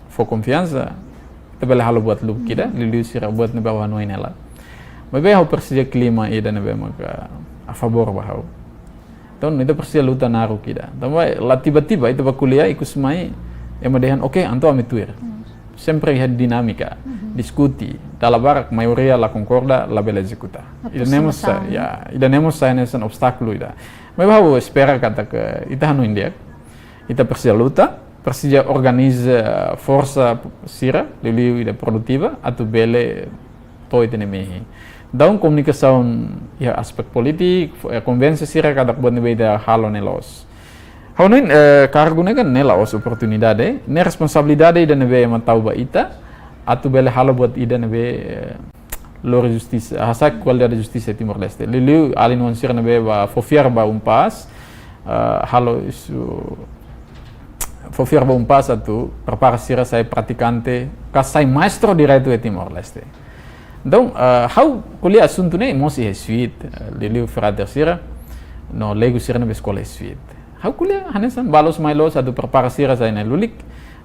fó konfiansa, ita bele halo buat lubuk ida, liuliu sira buat ne'ebé ha'u hanoin hela. Maibé ha'u presiza klima ida ne'ebé maka a favór ba ha'u. Entaun, ita presiza luta naruk ida. Tanba la tiba-tiba ita bá ko'alia, ikus mai ema dehan, "Oke, entaun ami tuir." Hmm. Sempre iha dinámika, mhm, diskute, dala barak, maioria la konkorda, labele ezekuta. Ida-ne'e mós sa-, aproximasaun, ya, ida-ne'e mós sai hanesan obstákulu ida. Maibé ha'u espera katak ita hanoin di'ak, ita presiza luta, presiza organiza forsa sira, liuliu ida produtiva, atu bele to'o ita-nia mehi. Entaun komunikasaun iha aspetu polítiku, fo-, eh, konvense sira katak buat ne'ebé ita halo ne'e loos. Ha'u hanoin, eh, kargu ne'e kan ne'e la'ós oportunidade, ne'e responsabilidade ida ne'ebé ema tau ba ita, atu bele halo buat ida ne'ebé, eh, lori justisa, hasa'e kualidade justisa Timor-Leste. Liuliu alin-oan sira ne'ebé bá fó fiar ba UNPAZ, eh, halo isu fó fiar ba UNPAZ atu prepara sira sai pratikante, ka sai maestro direitu iha Timor-Leste. Entaun, eh, ha'u ko'alia asuntu ne'e mós iha Sweet, eh, liuliu frater sira, no leigu sira ne'ebé eskola iha Sweet. Ha'u ko'alia hanesan bá loos mai loos atu prepara sira sai na'i-lulik,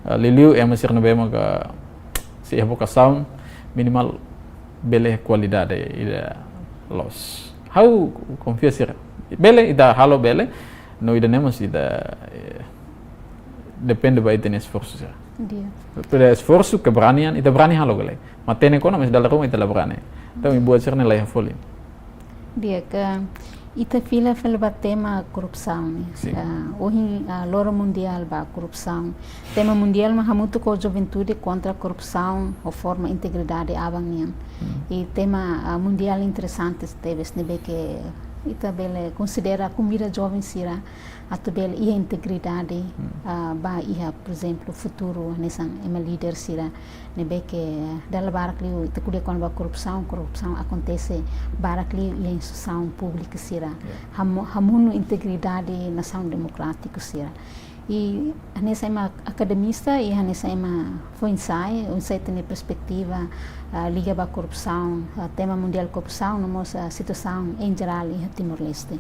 eh, liuliu ema sira ne'ebé maka sei iha vokasaun, minimal bele kualidade ida loos. Ha'u konfia sira. Bele, ita halo bele, no ida-ne'e mós ita, eh, depende ba ita-nia esforsu sira. Di'ak. Ita esforsu, keberanian, ita brani halo gale. Matenek ona, mas dala ruma ita la brani. Entaun, buat sira-ne'e la iha folin. Di'ak, ita fila fali ba tema korrupsaun ne'e. Sin. Ah, ohin, ah, loron mundiál ba korrupsaun. Tema mundiál mak hamutuk ho juventude kontra korrupsaun, ho forma integridade aban nian. Hmm. I tema, ah, mundiál interesante tebes ne'ebé ke ita bele konsidera konvida joven sira atu bele iha integridade, hmm, ah, ba iha, por ezemplu, futuru hanesan ema líder sira ne'ebé ke dala barak liu ita ko'alia kona-ba korrupsaun, korrupsaun akontese barak liu iha instituisaun públika sira. Ya. Hamu-, hamonu integridade nasaun demokrátiku sira. I hanesan ema akademista, i hanesan ema foin-sa'e, oinsá ita-nia perspetiva, ah, liga ba korrupsaun, ah, tema mundiál korrupsaun, no mós, ah, situasaun em jerál iha Timor-Leste.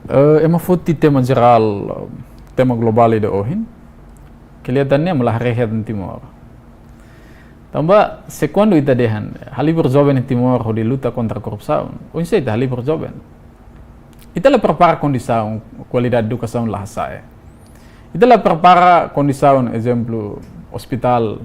Eh, ema foti tema jerál, tema globál ida ohin. Kelihatan ne'e ema la haree hetan Timor. Tanba, se kuandu ita dehan, halibur joven iha Timor hodi luta kontra korrupsaun, oinsá ita halibur joven? Ita la prepara kondisaun, kualidade edukasaun la hasa'e. Ita la prepara kondisaun, ezemplu, ospitál,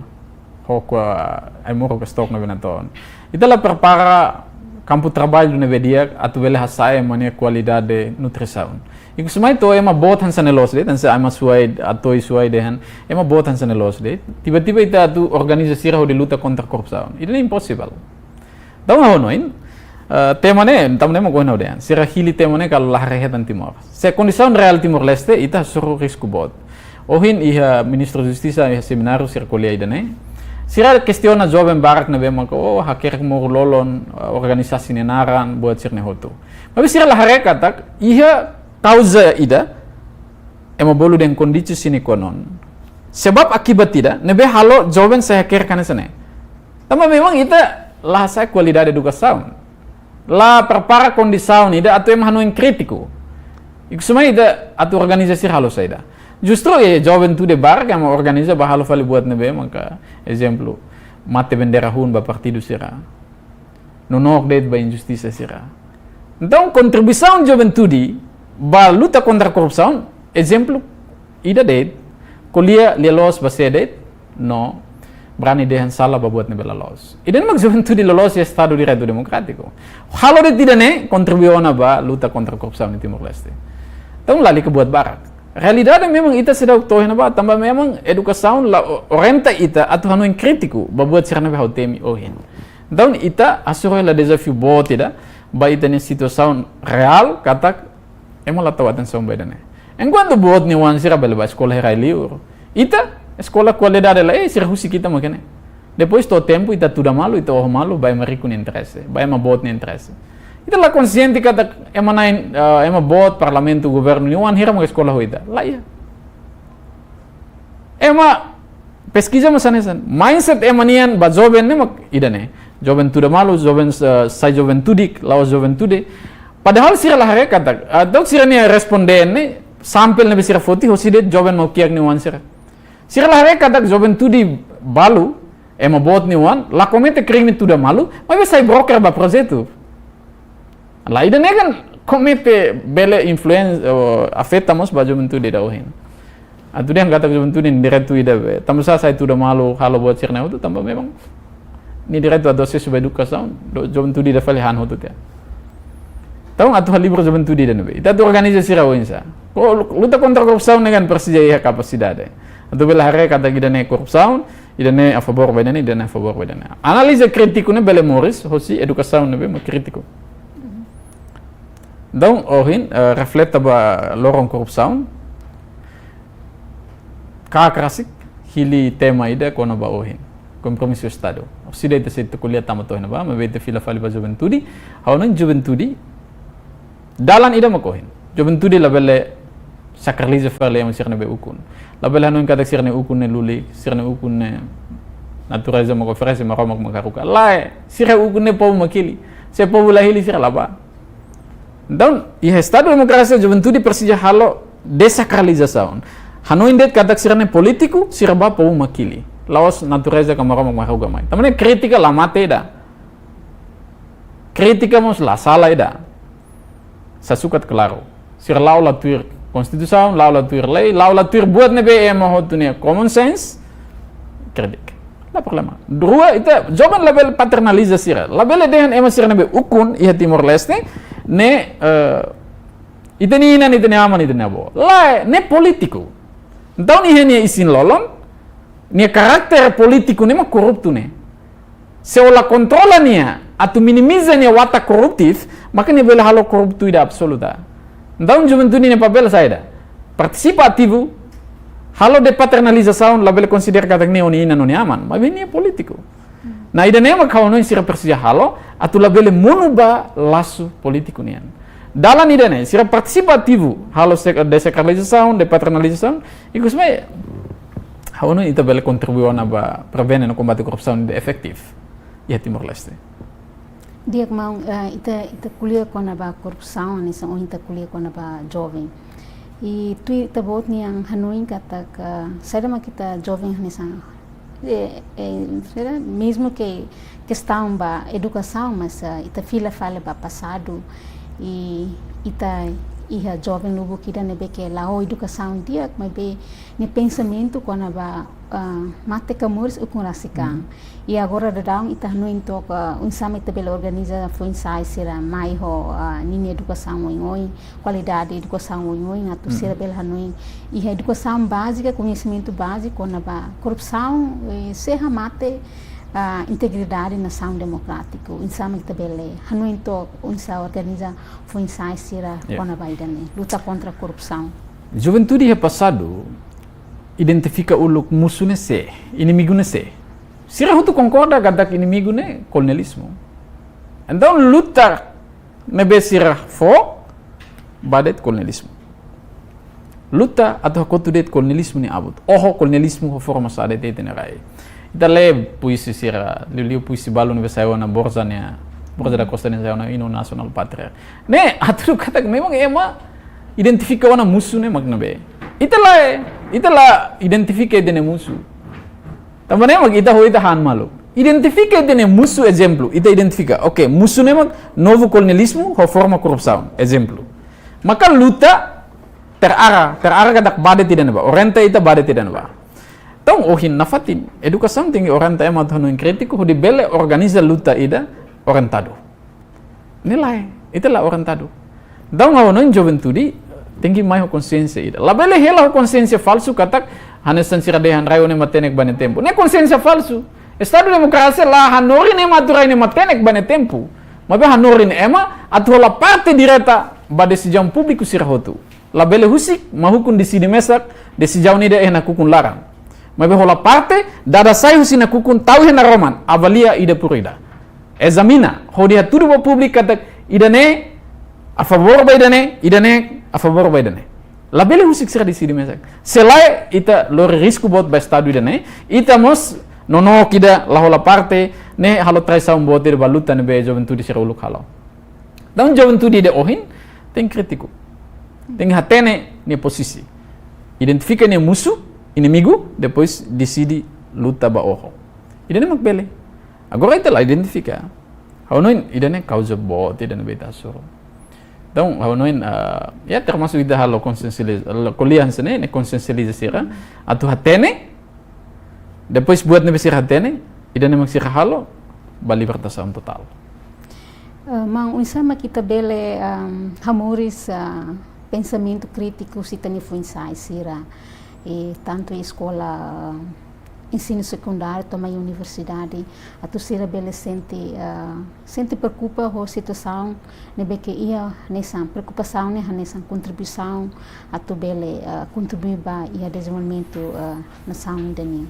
ho kua ai-moruk stok ne'ebé natoon. Ita la prepara kampu traballu ne'ebé di'ak atu bele hasa'e ema nia kualidade nutrisaun. Ikus mai to'o ema boot hanesan ne'e loos de'it, hanesan ema Suai, Atoi Suai dehan, ema boot hanesan ne'e loos de'it. Tiba-tiba ita atu organiza sira hodi luta kontra korrupsaun. Ida-ne'e imposivel. Entaun ha'u hanoin, eh, tema ne'e, tema ne'e mak ohin ha'u dehan. Sira hili tema ne'e karik la haree hetan Timor. Se kondisaun reál Timor-Leste, ita hasoru risku boot. Ohin iha Ministru Justisa iha semináriu sira ko'alia ida-ne'e. Sira kestiona joven barak ne'ebé maka, oh, hakerek moru lolon, eh, organisasi nia naran, buat sira-ne'e hotu. Maibé sira la haree katak, iha kauza ida, ema bolu dehan condicio sine qua non. Sebab akibat ida, ne'ebé halo joven sai hakerek hanesan ne'e. Tanba memang ita la hasa'e kualidade edukasaun. La prepara kondisaun ida atu ema hanoin krítiku. Ikus mai ita atu organiza sira halo saida. Justru, eh, juventude barak ema organiza bá halo fali buat ne'ebé maka, ezemplu, mate bandeira hun ba partidu sira. Nonook de'it ba injustisa sira. Entaun, kontribuisaun juventude ba luta kontra korrupsaun, ezemplu ida de'it, ko'alia lia-loos ba sé de'it, no brani dehan sala ba buat ne'ebé la loos. Ida-ne'e mak juventude loloos iha Estadu Direitu Demokrátiku. Halo de'it ida-ne'e, kontribui ona ba luta kontra korrupsaun iha Timor-Leste. Entaun, lalika buat barak. Realidade memang ita seidauk to'o iha ne'ebá, tanba memang edukasaun la o-, orienta ita atu hanoin krítiku ba buat sira ne'ebé ha'u temi ohin. Entaun, ita hasoru hela dezafiu boot ida ba ita-nia situasaun reál, katak ema la tau atensaun ba ida-ne'e. Enkuantu boot nia oan sira bele bá eskola iha rai-liur, ita, eskola kualidade laiha, sira husik ita mak ne'e. Depois to'o tempu, ita tuda malu, ita oho malu ba ema riku nia interese, ba ema boot nia interese. Ita la konsiente katak ema na'in, eh, ema boot, parlamentu, governu nia oan hira mak eskola ho ita. Laiha. Ema peskiza mós hanesan. Mindset ema nian ba joven ne'e mak ida-ne'e. Joven tuda malu, joven, eh, sai joven tudik, la'ós joven tude. Padahal sira la haree katak, eh, tok sira-nia responden ne'e, sampel ne'ebé sira foti, hosi de'it joven mau kiak nia oan sira. Sira la haree katak joven tude balu, ema boot nia oan, la komete krime tuda malu, maibé sai broker ba projetu. Laiha, ida-ne'e kan komete bele influensia, ou afeta mós ba juventude ida ohin. Atu dehan katak juventude nia direitu ida be. Tanba sá sai tuda malu, halo buat sira-ne'e hotu, tanba memang nia direitu atu asesu ba edukasaun, do juventude ida fali han hotu tiha. Entaun atu halibur juventude ida ne'ebé. Ita atu organiza sira oinsá. Ko luta kontra korrupsaun ne'e kan presiza iha kapasidade. Atu bele haree katak ida-ne'e korrupsaun, ida-ne'e a favór ba ida-ne'e, ida-ne'e a favór ba ida-ne'e. Analiza krítiku ne'e bele moris hosi edukasaun ne'ebé mak krítiku. Entaun, ohin, eh, refleta ba loron korrupsaun. Ka rasik, hili tema ida kona-ba ohin. Kompromisu Estadu. Orsida ita sei ko'alia tama to'o iha ne'ebá, maibé ita fila fali ba juventude. Ha'u hanoin juventude, dalan ida mak ohin. Juventude labele sakraliza fali ema sira ne'ebé ukun. Labele hanoin katak sira-nia ukun ne'e lulik, sira-nia ukun ne'e natureza mak oferese, Maromak mak haruka. Lae, sira ukun ne'e povu mak hili. Se povu la hili sira la bá. Entaun, iha Estadu demokrasia juventude presiza halo desakralizasaun. Hanoin de'it katak sira ne'e polítiku, sira bá povu mak hili. La'ós natureza ka Maromak mak haruka mai. Tanba ne'e krítika la mate ida. Krítika mós la sala ida. Sa sukat klaru. Sira la'o la tuir konstituisaun, la'o la tuir lei, la'o la tuir buat ne'ebé ema hotu nia common sense. Kritika. La problema. Rua, ita joven labele paternaliza sira. Labele dehan ema sira ne'ebé ukun iha Timor-Leste ne'e, eh, ita-nia inan, ita-nia aman, ita-nia avó. Lae, ne'e polítiku. Entaun iha nia isin-lolon, nia karakter polítiku ne'e mak korruptu ne'e. Se ó la kontrola nia, atu minimiza nia watak korruptif, maka nia bele halo korruptu ida absoluta. Entaun juventude nia papél saida? Partisipa ativu, halo depaternalizasaun, labele konsidera katak ne'e ó-nia inan, ó-nia aman, maibé nia polítiku. Nah, ida-ne'e mak ha'u hanoin sira presiza halo, atu labele monu ba lasu polítiku nian. Dalan ida-ne'e, sira partisipa ativu, halo sek-, desakralizasaun, depaternalizasaun, ikus mai, ha'u hanoin ita bele kontribui ona ba prevene no kombate korrupsaun ida efetivu iha Timor-Leste. Di'ak maun, eh, ita, ita ko'alia kona-ba korrupsaun, hanesan ohin ita ko'alia kona-ba joven. I tuir ita-boot nia hanoin katak, saida mak ita joven hanesan, eh, eh, saida, mezmu ke kestaun ba edukasaun, mas, eh, ita fila fali ba pasadu, i ita iha joven lubuk ida ne'ebé ke la'o edukasaun di'ak, maibé nia pensamentu kona-ba, ah, mate ka moris ukun rasik an. Mhm. I agora daudaun ita hanoin took, ah, oinsá mak ita bele organiza foin-sa'e sira mai ho, ah, ninia edukasaun oioin, kualidade edukasaun oioin, atu, mhm, sira bele hanoin iha edukasaun bázika, koñesimentu báziku kona-ba korrupsaun, eh, sei hamate, ah, integridade nasaun demokrátiku. Oinsá mak ita bele hanoin took oinsá organiza foin-sa'e sira, yeah, kona-ba ida-ne'e, luta kontra korrupsaun. Juventude iha pasadu identifika uluk musu ne'e sé, inimigu ne'e sé. Sira hotu konkorda katak inimigu ne'e kolonializmu. Entaun luta ne'ebé sira fó ba de'it kolonializmu. Luta atu hakotu de'it kolonializmu nia abut. Oho kolonializmu ho forma saida de'it iha ita-nia rai. Ita lee puisi sira, liuliu puisi balu ne'ebé sai ona Borja nia, Borja da Costa nia sai ona Hino Nasionál Pátria. Ne'e hatudu katak memang ema identifika ona musu ne'e mak ne'ebé. Ita la, ita la identifika ita-nia musu. Tanba ne'e mak ita ho ita han malu. Identifika ita-nia musu, ezemplu, ita identifika. Oke, musu ne'e mak novu kolonializmu ho forma korrupsaun, ezemplu. Maka luta terarah, terarah katak ba de'it ida-ne'ebá, orienta ita ba de'it ida-ne'ebá. Entaun ohin nafatin, edukasaun tenke orienta ema atu hanoin krítiku, hodi bele organiza luta ida orientadu. Ne'e lae, ita la orientadu. Entaun ha'u hanoin juventude tenke mai ho konsiénsia ida. Labele hela ho konsiénsia falsu katak hanesan sira dehan rai ó-nia matenek ba nia tempu. Ne'e konsiénsia falsu. Estadu demokrasia la hanorin ema atu rai ne'e matenek ba nia tempu. Maibé hanorin ema atu hola parte direta ba desizaun públiku sira hotu. Labele husik Mahukun deside mesak desizaun ida iha nakukun laran. Maibé hola parte, dada sai husi nakukun tau iha naroman, avalia ida por ida. Ezamina, hodi hatudu ba públiku katak ida-ne'e a favór ba ida-ne'e, ida-ne'e a favór ba ida-ne'e. Labele husik sira deside mesak. Se lae, ita lori risku boot ba estadu ida-ne'e, ita mós nonook ida la hola parte, ne'e halo traisaun boot ida ba luta ne'ebé juventude sira uluk halo. Entaun juventude ida ohin tenke krítiku. Tenke hatene nia pozisi. Identifika nia musu, inimigu, depois deside luta ba oho. Ida-ne'e mak bele. Agora ita la identifika. Ha'u hanoin ida-ne'e kauza boot ida ne'ebé ita hasoru. Entaun, ha'u hanoin, ah, ya termasuk ita halo konsiensializa, halo ko'alia hanesan ne'e, ne'e konsiensializa sira. Atu hatene, depois buat ne'ebé sira hatene, ida-ne'e mak sira halo, ba libertasaun totál. Eh, maun, oinsá mak ita bele, ehm, hamoris, ah, pensamentu krítiku husi ita-nia foin-sa'e sira, i tantu eskola, ah, ensinu sekundáriu to'o mai universidade, atu sira bele sente, ah, sente preokupa ho situasaun ne'ebé ke iha hanesan, preokupasaun ne'e hanesan kontribuisaun atu bele, ah, kontribui ba iha dezenvolvimentu, ah, nasaun ida-ne'e.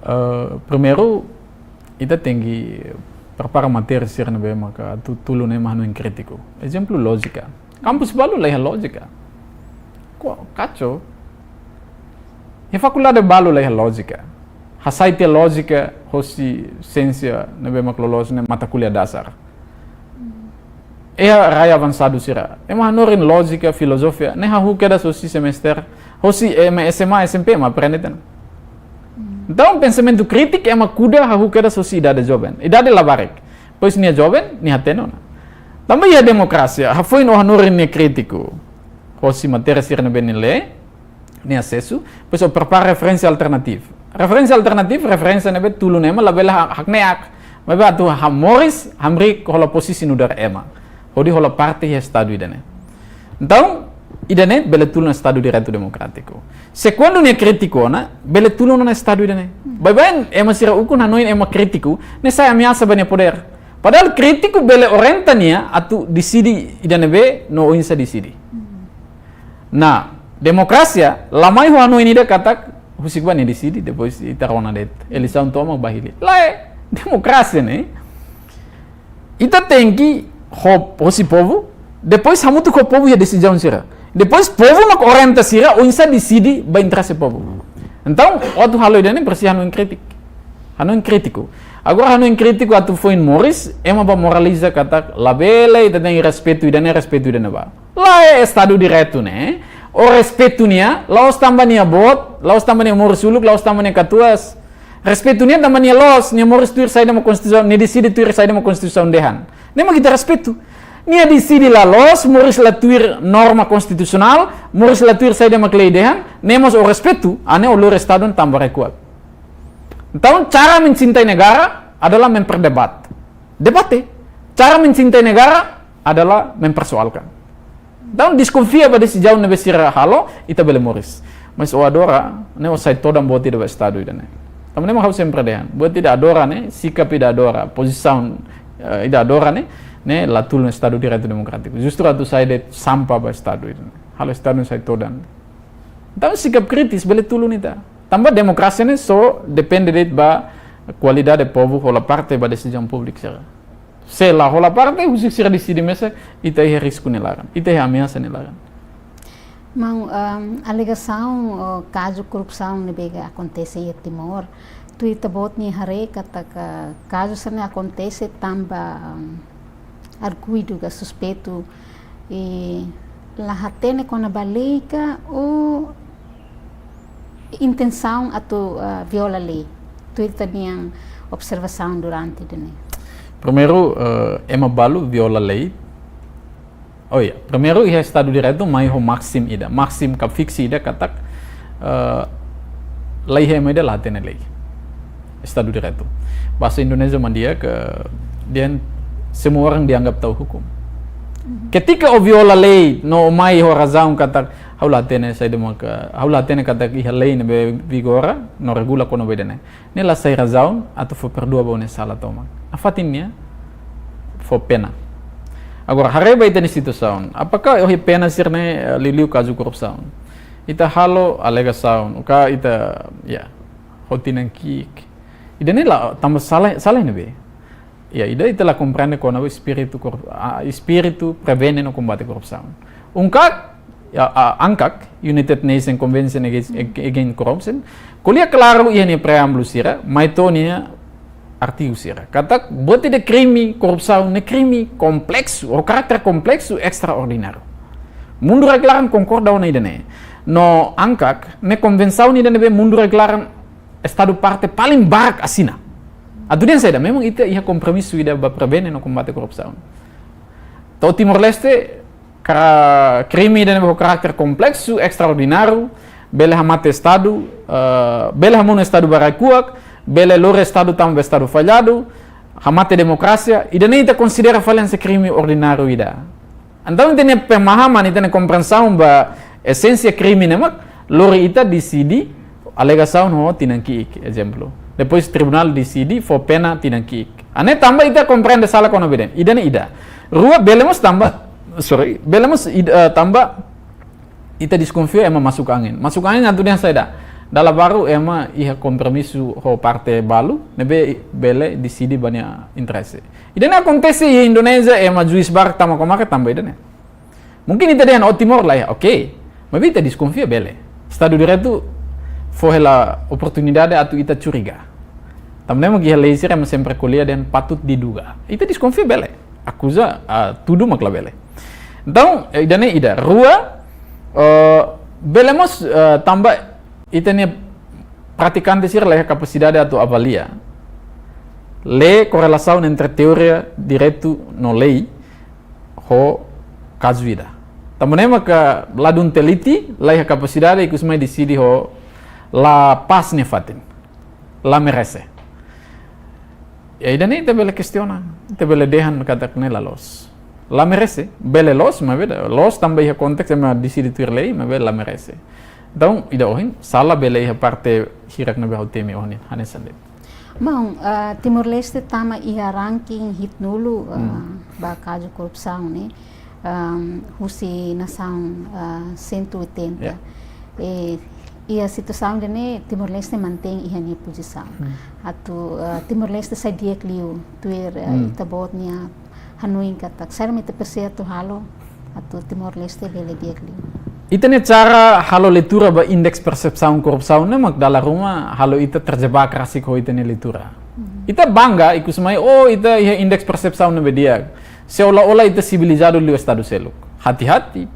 Eh, primeiru, ita tenke prepara matéria sira ne'ebé maka atu tulun ema hanoin krítiku. Ezemplu, lójika. Kampus balu la iha lójika. Ko, kaco. Iha fakuldade balu la iha lójika. Hasai tiha lójika hosi siénsia ne'ebé mak loloos ne'e mata kuliah dasar. Iha rai avansadu sira. Ema hanorin lójika, filozofia, ne'e hahú kedas hosi semester, hosi ema S M A, S M P ema aprende tan. Entaun, pensamentu krítiku ema kuda hahú kedas hosi idade joven. Idade labarik. Depois nia joven, nia hatene ona. Tanba iha demokrasia, hafoin ó hanorin nia krítiku. Hosi matéria sira ne'ebé nia lee, nia asesu, depois ó prepara referénsia alternativu. Referénsia alternativu, referénsia ne'ebé tulun ema labele ha-, hakne'ak. Maibé atu hamoris, hamriik hola pozisi nu'udar ema. Hodi hola parte iha estadu ida-ne'e. Entaun, ida-ne'e bele tulun estadu direitu demokrátiku. Se kuandu nia krítiku ona, bele tulun ona estadu ida-ne'e. Baibain, ema sira ukun hanoin ema krítiku, ne'e sai ameasa ba nia podér. Padahal krítiku bele orienta nia atu deside ida ne'ebé no oinsá deside. Nah, demokrasia, la mai ho hanoin ida katak, husik ba nia deside, depois ita rona de'it, eleisaun tomak ba hili. Lae, demokrasia ne'e, ita tenke ho, hosi povu, depois hamutuk ho povu iha desizaun sira. Depois povu mak orienta sira, oinsá deside ba interese povu. Entaun, ó atu halo ida-ne'e presiza hanoin krítiku. Hanoin krítiku. Agora hanoin krítiku atu foin moris, ema bá moraliza katak labele, ita tenke respeitu ida-ne'e, respeitu ida-ne'ebá. Lae, estadu direitu ne'e, ó respeitu nia, la'ós tanba nia boot, la'ós tanba nia moris uluk, la'ós tanba nia katuas. Respeitu nia tanba nia loos, nia moris tuir saida mak konstituisaun, nia deside tuir saida mak konstituisaun dehan. Ne'e mak ita respeitu. Nia deside la loos, moris la tuir norma konstitusionál, moris la tuir saida mak lei dehan, ne'e mós ó respeitu, hanesan ó lori estadu tanba rekuat. Entaun, cara mencintai negara adalah memperdebat. Debate. Cara mencintai negara adalah mempersoalkan. Entaun, deskonfia ba desizaun ne'ebé sira halo, ita bele moris. Mas ó adora, ne'e ó sai todan boot ida ba estadu ida-ne'e. Tanba ne'e mak ha'u sempre dehan, buat ida adora ne'e, sikap ida adora, pozisaun, eh, ida adora ne'e, ne'e la tulun estadu direitu demokrátiku. Justru atu sai de'it sampah ba estadu ida-ne'e. Halo estadu sai todan. Entaun, sikap kritis bele tulun ita. Tanba demokrasia ne'e só depende de'it ba kualidade povu hola parte ba desizaun públiku sira. Se la hola parte, husik sira deside mesak, ita iha risku nia laran, ita iha ameasa nia laran. Maun, ehm, alegasaun, oh, kazu korrupsaun ne'ebé akontese iha Timor, tuir ita-boot nia haree katak kazu sira-ne'e akontese tanba, ehm, arguidu ka suspeitu, eh, la hatene kona-ba lei ka ou intensaun atu, ah, viola lei. Tuir ita-nia observasaun durante ida-ne'e. Primeiru, eh, ema balu viola lei. Oh ya, primeiru iha estadu direitu mai ho máksimu ida. Máksimu ka fiksi ida katak, eh, la iha ema ida la hatene lei. Estadu direitu. Bahasa Indonesia mak dehan ke, dehan semua orang dianggap tahu hukum. Ketika ó viola lei, no ó mai ho razaun katak, Ha'u la hatene saida maka, ha'u la hatene katak iha lei ne'ebé vigora no regula kona-ba ida-ne'e. Ne'e la sai razaun atu fó perdua ba ó-nia sala tomak. Nafatin nia fó pena. Agora, haree ba ita-nia situasaun. Apakah ohin pena sira-ne'e, eh, liuliu kazu korrupsaun? Ita halo alegasaun, ka ita, ya, ho tinan ki'ik. Ida-ne'e la, tanba sala, sala ne'ebé? Ya, ida ita la komprende kona-ba espíritu kor-, ah, espíritu prevene no kombate korrupsaun. UNCAC, ya, ah, UNCAC, United Nations Convention Against, Ag-, Against Corruption, ko'alia klaru iha nia preámbulu sira, mai to'o nia artigu sira. Katak, buat ida krime korrupsaun ne'e krime kompleksu, ho karakter kompleksu estraordináriu. Mundu rai-klaran konkorda ona ida-ne'e. No UNCAC, ne'e konvensaun ida ne'ebé mundu rai-klaran estadu parte paling barak asina. Atu dehan saida, memang ita iha kompromisu ida ba prevene no kombate korrupsaun. To'o Timor-Leste, kara-, krime ida ne'ebé ho karakter kompleksu, estraordináriu, bele hamate estadu, eh, bele hamonu estadu ba rai-kuak, bele lori estadu tama ba estadu falladu, hamate demokrasia, ida-ne'e ita konsidera fali hanesan krime ordináriu ida. Entaun, ita-nia pemahaman, ita-nia komprensaun ba esénsia krime ne'e mak lori ita deside alegasaun ho tinan ki'ik, ezemplu. Depois tribunál deside fó pena tinan ki'ik. Hanesan tanba ita komprende sala kona-ba ida-ne'e. Ida-ne'e ida. Rua, bele mós tanba, sorry, bele mós id-, eh, tanba ita deskonfia ema masuk angin. Masuk angin atu dehan saida? Dala baru ema iha kompromisu ho parte balu, ne'ebé bele deside ba nia interese. Ida-ne'e akontese iha Indonézia, ema juís barak tama koma-ka tanba ida-ne'e. Mungkin ita dehan, "Oh, Timor la iha." Oke. Maibé ita deskonfia bele. Estadu Direitu fó hela oportunidade atu ita curiga. Tanba ne'e mak iha lei sira ema sempre ko'alia dehan patut diduga. Ita deskonfia bele. Akuza, ah, tudu mak labele. Entaun, eh, ida-ne'e ida. Rua, eh, bele mós, eh, tanba ita-nia pratikante sira la iha kapasidade atu avalia. Lee korrelasaun entre teoria direitu no lei ho kazu ida. Tanba ne'e maka ladún teliti, la iha kapasidade, ikus mai deside ho la pas nia fatin. La merese. Ya, ida-ne'e ita bele kestiona, ita bele dehan katak ne'e la loos. La merese, bele loos, maibé la loos tanba iha konteks ema deside tuir lei, maibé la merese. Entaun, ida ohin, sala bele iha parte hirak ne'ebé ha'u temi ohin, hanesan de'it. Maun, eh, Timor-Leste tama iha ranking hitunulu, eh, Hmm. ba kazu korrupsaun ne'e, ehm, husi nasaun, eh, cento e oitenta. Ya. Eh, iha situasaun ida-ne'e Timor-Leste mantein iha nia pozisaun. Hmm. Atu, eh, Timor-Leste sai di'ak liu, tuir, eh, Hmm. ita-boot nia hanoin katak, saida mak ita presiza atu halo atu Timor-Leste bele di'ak liu? Ita-nia cara halo leitura ba indeks persepsaun korrupsaun ne'e mak dala ruma halo ita terjebak rasik ho ita-nia leitura. Mhm. Ita bangga, ikus mai, oh, ita iha indeks persepsaun ne'ebé di'ak. Seolah-olah ita sivilizadu liu estadu seluk. Hati-hati.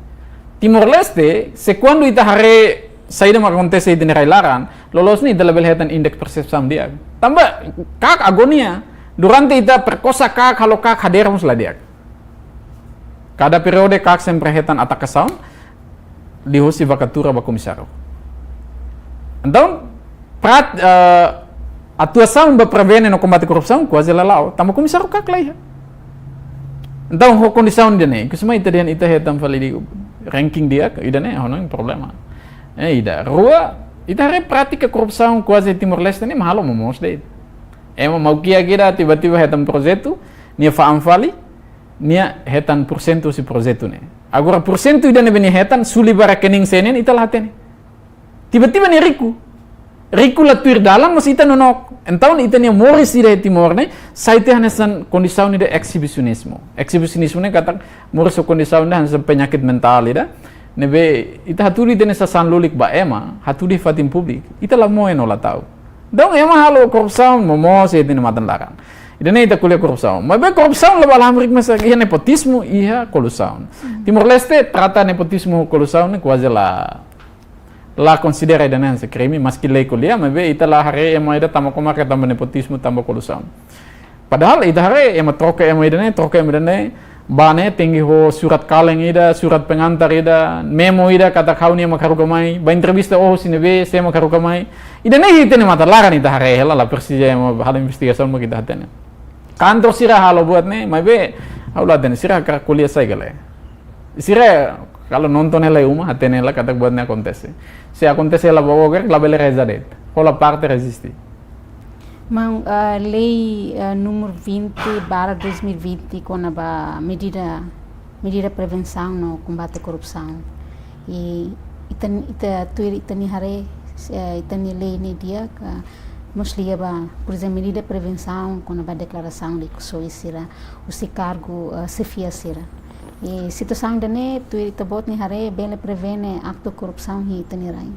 Timor-Leste, se kuandu ita haree saida mak akontese iha rai-laran, loloos ne'e ita labele hetan indeks persepsaun di'ak. Tanba KAK agonia, durante ita perkosa KAK, halo KAK hadeer mós la di'ak. Kada periode KAK sempre hetan atakasaun, liuhosi vakatura ba komisáriu. Entaun, prat-, eh, atuasaun ba prevene no kombate korrupsaun kuaze la la'o, tanba komisáriu KAK la iha. Entaun, ho kondisaun ida-ne'e, ikus mai ita dehan ita hetan fali ranking di'ak, ida-ne'e, ho no problema. Eh, ida. Rua, ita haree prátika korrupsaun kuaze Timor-Leste ne'e mak halo momoos de'it. Ema mau kiak ida tiba-tiba hetan projetu, nia fa'an fali, nia hetan porsentu husi projetu ne'e. Agora porsentu ida ne'ebé nia hetan, suli ba rekening sé nian, ita la hatene. Tiba-tiba nia riku. Riku la tuir dalan, mas ita nonook. Entaun ita-nia moris ida iha Timor ne'e, sai tiha hanesan kondisaun ida eksibisionismu. Eksibisionismu ne'e katak moris ho kondisaun ida hanesan penyakit mentál ida. Ne'ebé ita hatudu ita-nia sasán lulik ba ema, hatudu iha fatin públiku. Ita la moe no la ta'uk. Entaun ema halo korrupsaun, momoos iha ita-nia matan laran. Ida-ne'e ita ko'alia korrupsaun. Maibé korrupsaun la bá hamriik mesak, iha nepotismu, iha kolusaun. Hmm. Timor-Leste trata nepotismu ho kolusaun ne'e kuaze la, la konsidera ida-ne'e hanesan krime, maski lei ko'alia, maibé ita la haree ema ida tama koma-ka tanba nepotismu, tanba kolusaun. Padahal ita haree ema troka ema ida-ne'e, troka ema ida-ne'e, bá ne'e tenke ho surat kaleng ida, surat pengantar ida, memo ida, katak ha'u-nian mak haruka mai, bá entrevista ó husi ne'ebé, sé mak haruka mai. Ida-ne'e iha ita-nia matan laran ita haree hela, la presiza ema halo investigasaun mak ita hatene. Kantor sira halo buat ne'e, maibé, ha'u la hatene, sira hakarak ko'alia saida ka lae. Sira Kalau nonton hela iha uma, hatene hela katak buat ne'e akontese. Se akontese hela ba oger, labele reza de'it. Hola parte reziste. Maun, ah, lei, ah, número vinte barra dois mil e vinte, kona-ba medida, medida prevensaun no kombate korrupsaun. I ita, ita tuir ita-nia haree, eh, ita-nia lei ne'e di'ak, ah, mós liga ba, por ezemplu, medida prevensaun kona-ba deklarasaun rikusoin sira husi kargu, ah, xefia sira. I situasaun ida-ne'e, tuir ita-boot nia haree, bele prevene aktu korrupsaun iha ita-nia rain?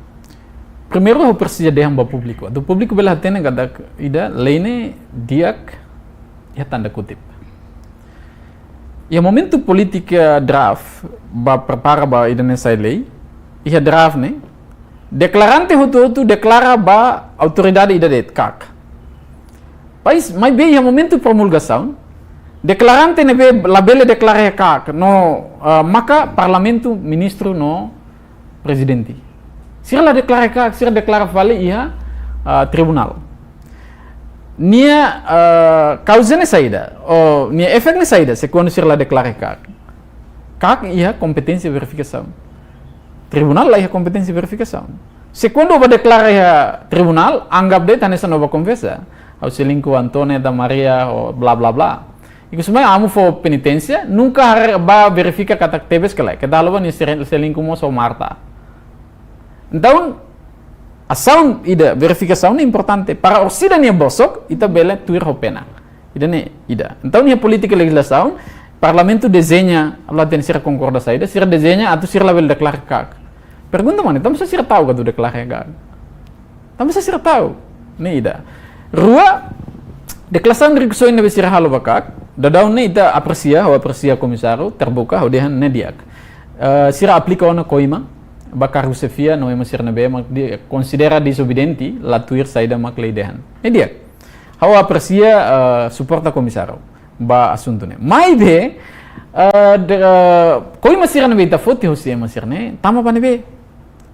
Primeiru, ha'u presiza dehan ba públiku. Atu públiku bele hatene katak ida lei ne'e di'ak, iha tanda kutip. Iha momentu polítika draft ba prepara ba ida-ne'e sai lei, iha draft ne'e, deklarante hotu-hotu deklara ba autoridade ida de'it, KAK. Maibé, maibé iha momentu promulgasaun, deklarante ne'ebé labele deklara iha KAK, no, ah, maka parlamentu, ministru no prezidente. Sira la deklara iha KAK, sira deklara fali iha, ah, tribunál. Nia, ah, kauza ne'e saida, ou nia efetu ne'e saida, se kuandu sira la deklara iha KAK. KAK iha kompeténsia verifikasaun. Tribunál la iha kompeténsia verifikasaun. Se kuandu ba deklara iha tribunál, anggap de'it hanesan ó ba konfesa. Ha'u selingkuh Antone, da Maria, ou bla bla bla. Ikus mai amu fó peniténsia, nunka haree ba verifika katak tebes ka lae. Keta halo ba nia sere-, selingkuh mós ho Marta. Entaun, asaun ida verifikasaun ne'e importante. Para orsida nia bosok, ita bele tuir ho pena. Ida-ne'e ida. Entaun, iha polítika lejizlasaun, parlamentu dezeña, ha'u la hatene sira konkorda saida, sira dezeña atu sira labele deklara KAK. Pergunta mak ne'e, tanba sá sira ta'uk atu deklara KAK? Tanba sá sira ta'uk? Ne'e ida. Rua, deklarasaun rikusoin ne'ebé sira halo ba KAK, daudaun ne'e ita apresia, ha'u apresia komisáriu, terbuka, ha'u dehan ne'e di'ak. Eh, sira aplika ona koima ba kargu xefia no ema sira ne'ebé mak di-, konsidera dezobediente, la tuir saida mak lei dehan. Ne'e di'ak. Ha'u apresia, eh, suporta komisáriu ba asuntu ne'e. Maibé, eh, de, eh, koima sira ne'ebé ita foti hosi ema sira ne'e, tama ba ne'ebé?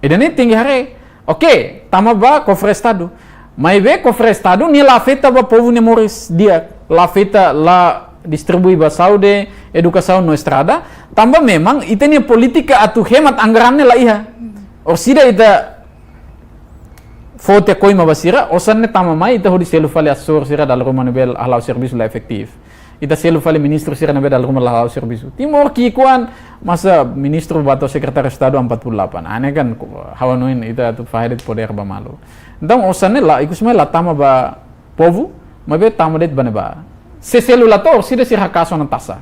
Ida-ne'e tenke haree. Oke, tama ba kofre Estadu. Maibé kofre Estadu ne'e la afeta ba povu nia moris di'ak, la afeta, la distribui ba saúde, edukasaun no estrada. Tanba memang ita-nia polítika atu hemat anggaran ne'e la iha. Orsida ita fó tiha koima ba sira, osan ne'e tama mai ita hodi selu fali asesór sira dala ruma ne'ebé hala'o servisu la efetivu. Ita selu fali ministru sira ne'ebé dala ruma la hala'o servisu. Timor ki'ikoan, masa ministru ba to'o sekretáriu Estadu empat puluh delapan. Ah, ne'e kan, ha'u hanoin ita atu fahe de'it podér ba malu. Entaun, osan ne'e la, ikus mai la tama ba povu, maibé tama de'it ba ne'ebá. Se selu la to'o, orsida sira hakaas ona taxa.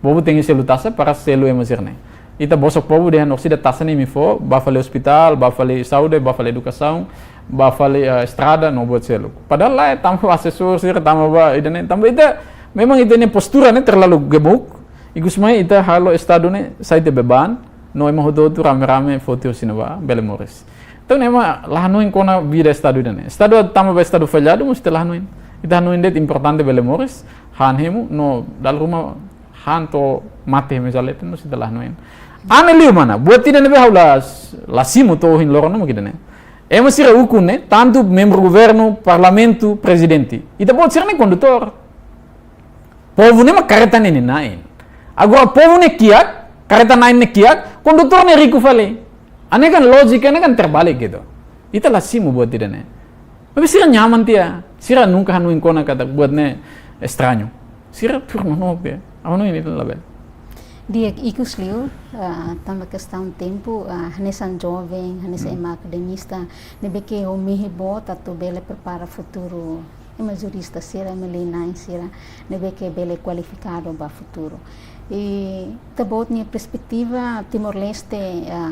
Povu tenke selu taxa para selu ema sira-ne'e. Ita bosok povu dehan orsida taxa ne'e imi fó, ba fali ospitál, ba fali saúde, ba fali edukasaun, ba fali, eh, estrada, no buat seluk. Padahal lae, tama ba asesór sira, tama ba ida-ne'e, tanba ita, memang ita-nia postura ne'e terlalu gemuk, ikus mai ita halo Estadu ne'e sai tiha beban, no ema hotu-hotu rame-rame foti hosi ne'ebá, bele moris. Entaun ema la hanoin kona vida Estadu ida-ne'e. Estadu tama ba Estadu falladu, mós ita la hanoin. Ita hanoin de'it importante bele moris, han hemu, no dala ruma han to'o mate hemu iha leten, mós ita la hanoin. Ane liu mana, buat ida ne'ebé ha'u la, la simu to'o ohin loron ne'e mak ida-ne'e. Ema sira ukun ne'e, tantu membru governu, parlamentu, prezidente. Ita-boot sira-ne'e kondutór. Povu ne'e mak karreta ne'e nia na'in. Agora povu ne'e kiak, karreta na'in ne'e kiak, kondutór ne'e riku fali. Ah, ne'e kan lójika ne'e kan terbalik gitu. Ita la simu buat ida-ne'e. Tapi sira nyaman tiha, sira nunka hanoin kona katak buat ne'e estrañu. Sira tuur nonook tiha, ha'u hanoin ita labele. Di'ak, ikus liu, ah, tanba kestaun tempu, ah, hanesan joven, hanesan ema akademista, ne'ebé ke ó mehi boot atu bele prepara futuru ema jurista sira, ema lei-na'in sira, ne'ebé ke bele kualifikadu ba futuru. I ita-boot nia perspetiva Timor-Leste, ah,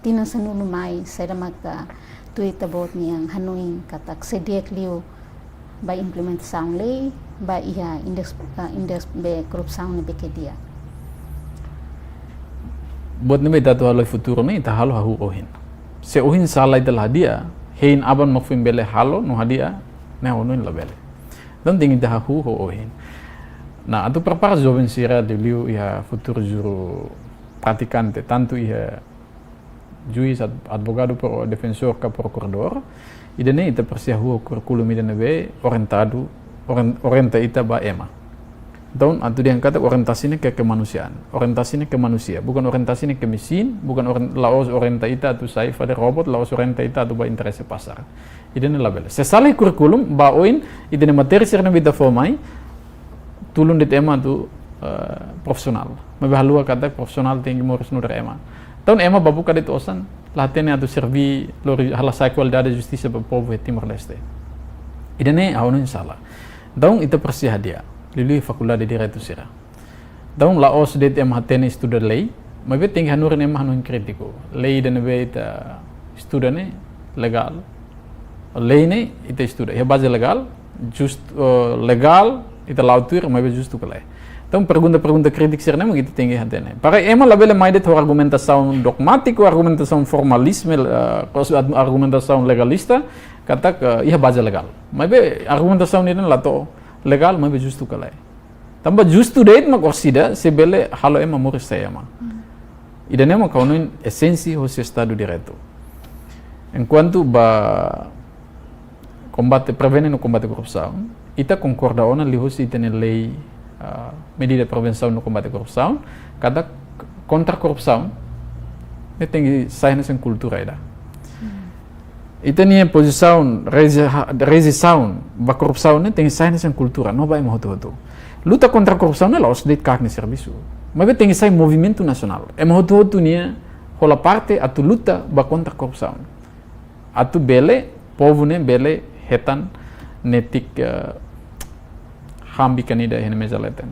tinan sanulu mai, saida maka tuir ita-boot nia hanoin katak sei di'ak liu ba implementasaun lei, ba iha indeks, ah, indeks be korrupsaun ne'ebé ke di'ak? Buat ne'ebé ita atu halo iha futuru ne'e, ita halo hahú ohin. Se ohin sala ita la hadi'a, hein aban mak foin bele halo no hadi'a, ne'e ha'u hanoin labele. Entaun tenke ita hahú ho ohin. Nah, atu prepara joven sira liuliu iha futuru juru pratikante, tantu iha juís, ad-, advogadu, pro-, defensór ka prokuradór, ida-ne'e ita presiza hahú ho kurríkulu ida ne'ebé orientadu, orien-, orienta ita ba ema. Entaun, atu dehan katak orientasi ne'e ke kemanusiaan. Orientasi ne'e ke manusia. Bukan orientasi ne'e ke mesin, bukan oren-, la'ós orienta ita atu sai fali robot, la'ós orienta ita atu ba interese pasar. Ida-ne'e labele. Se sala iha kurríkulu, ba oin, ita-nia matéria sira ne'ebé ita fó mai, tulun de'it ema atu, eh, profisionál. Maibé haluha katak profisionál tenke moris nu'udar ema. Entaun ema ba buka de'it osan, la hatene atu serví, lori halo sai kualidade justisa ba povu iha Timor-Leste. Ida-ne'e ha'u hanoin sala. Entaun ita presiza hadi'a, liuliu fakuldade direitu sira. Entaun la'ós de'it ema hatene estuda lei, maibé tenke hanorin ema hanoin krítiku. Lei ida ne'ebé ita estuda ne'e legál. Lei ne'e ita estuda, iha baze legál, justu, eh, legál, ita la'o tuir, maibé justu ka lae. Entaun pergunta-pergunta krítiku sira-ne'e mak ita tenke hatene. Para ema labele mai de'it ho argumentasaun dogmátiku, argumentasaun formalisme, eh, kos-, ad-, argumentasaun legalista, katak, eh, iha baze legál. Maibé argumentasaun ida-ne'e la to'o legál, maibé justu ka lae. Tanba justu de'it mak orsida, se bele halo ema moris sai ema. Hmm. Ida-ne'e mak ha'u hanoin esénsia hosi Estadu Direitu. Enkuantu ba kombate, prevene no kombate korrupsaun, ita konkorda ona liuhosi ita-nia lei, ah, medida prevensaun no kombate korrupsaun, katak kontra korrupsaun, ne'e tenke sai hanesan kultura ida. Hmm. Ita-nia pozisaun, reje-, rejeisaun ba korrupsaun ne'e tenke sai hanesan kultura, no ba ema hotu-hotu. Luta kontra korrupsaun ne'e la'ós de'it kaak nia servisu. Maibé tenke sai movimentu nasionál. Ema hotu-hotu nia hola parte atu luta ba kontra korrupsaun. Atu bele, povu ne'e bele hetan netik, eh, han bikan ida iha nia meza leten.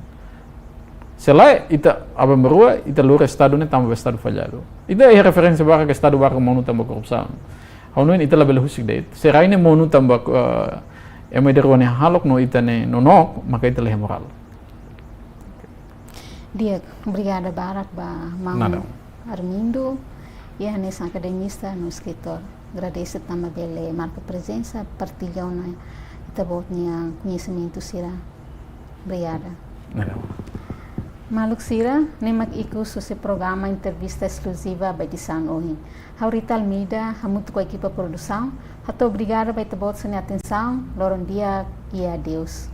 Se lae, ita aban-bainrua, ita lori Estadu ne'e tanba Estadu falladu. Ita iha referénsia barak, Estadu barak monu tanba korrupsaun. Ha'u hanoin ita labele husik de'it. Se rai ne'e monu tanba, eh, ema ida rua ne'e hahalok no ita ne'e nonook, maka ita la iha morál. Di'ak, obrigada barak ba maun Nada. Armindo, iha hanesan akademista no eskritór. Agradese tanba bele marka prezensa, partilla ona ita-boot nia koñesimentu sira. Obrigada. Nada. Maluk sira, ne'e mak ikus husi programa entrevista eskluziva ba edisaun ohin. Ha'u Rita Almeida, hamutuk ho ekipa produsaun, hato'o obrigada ba ita-boot sira-nia atensaun, loron di'ak i adeus.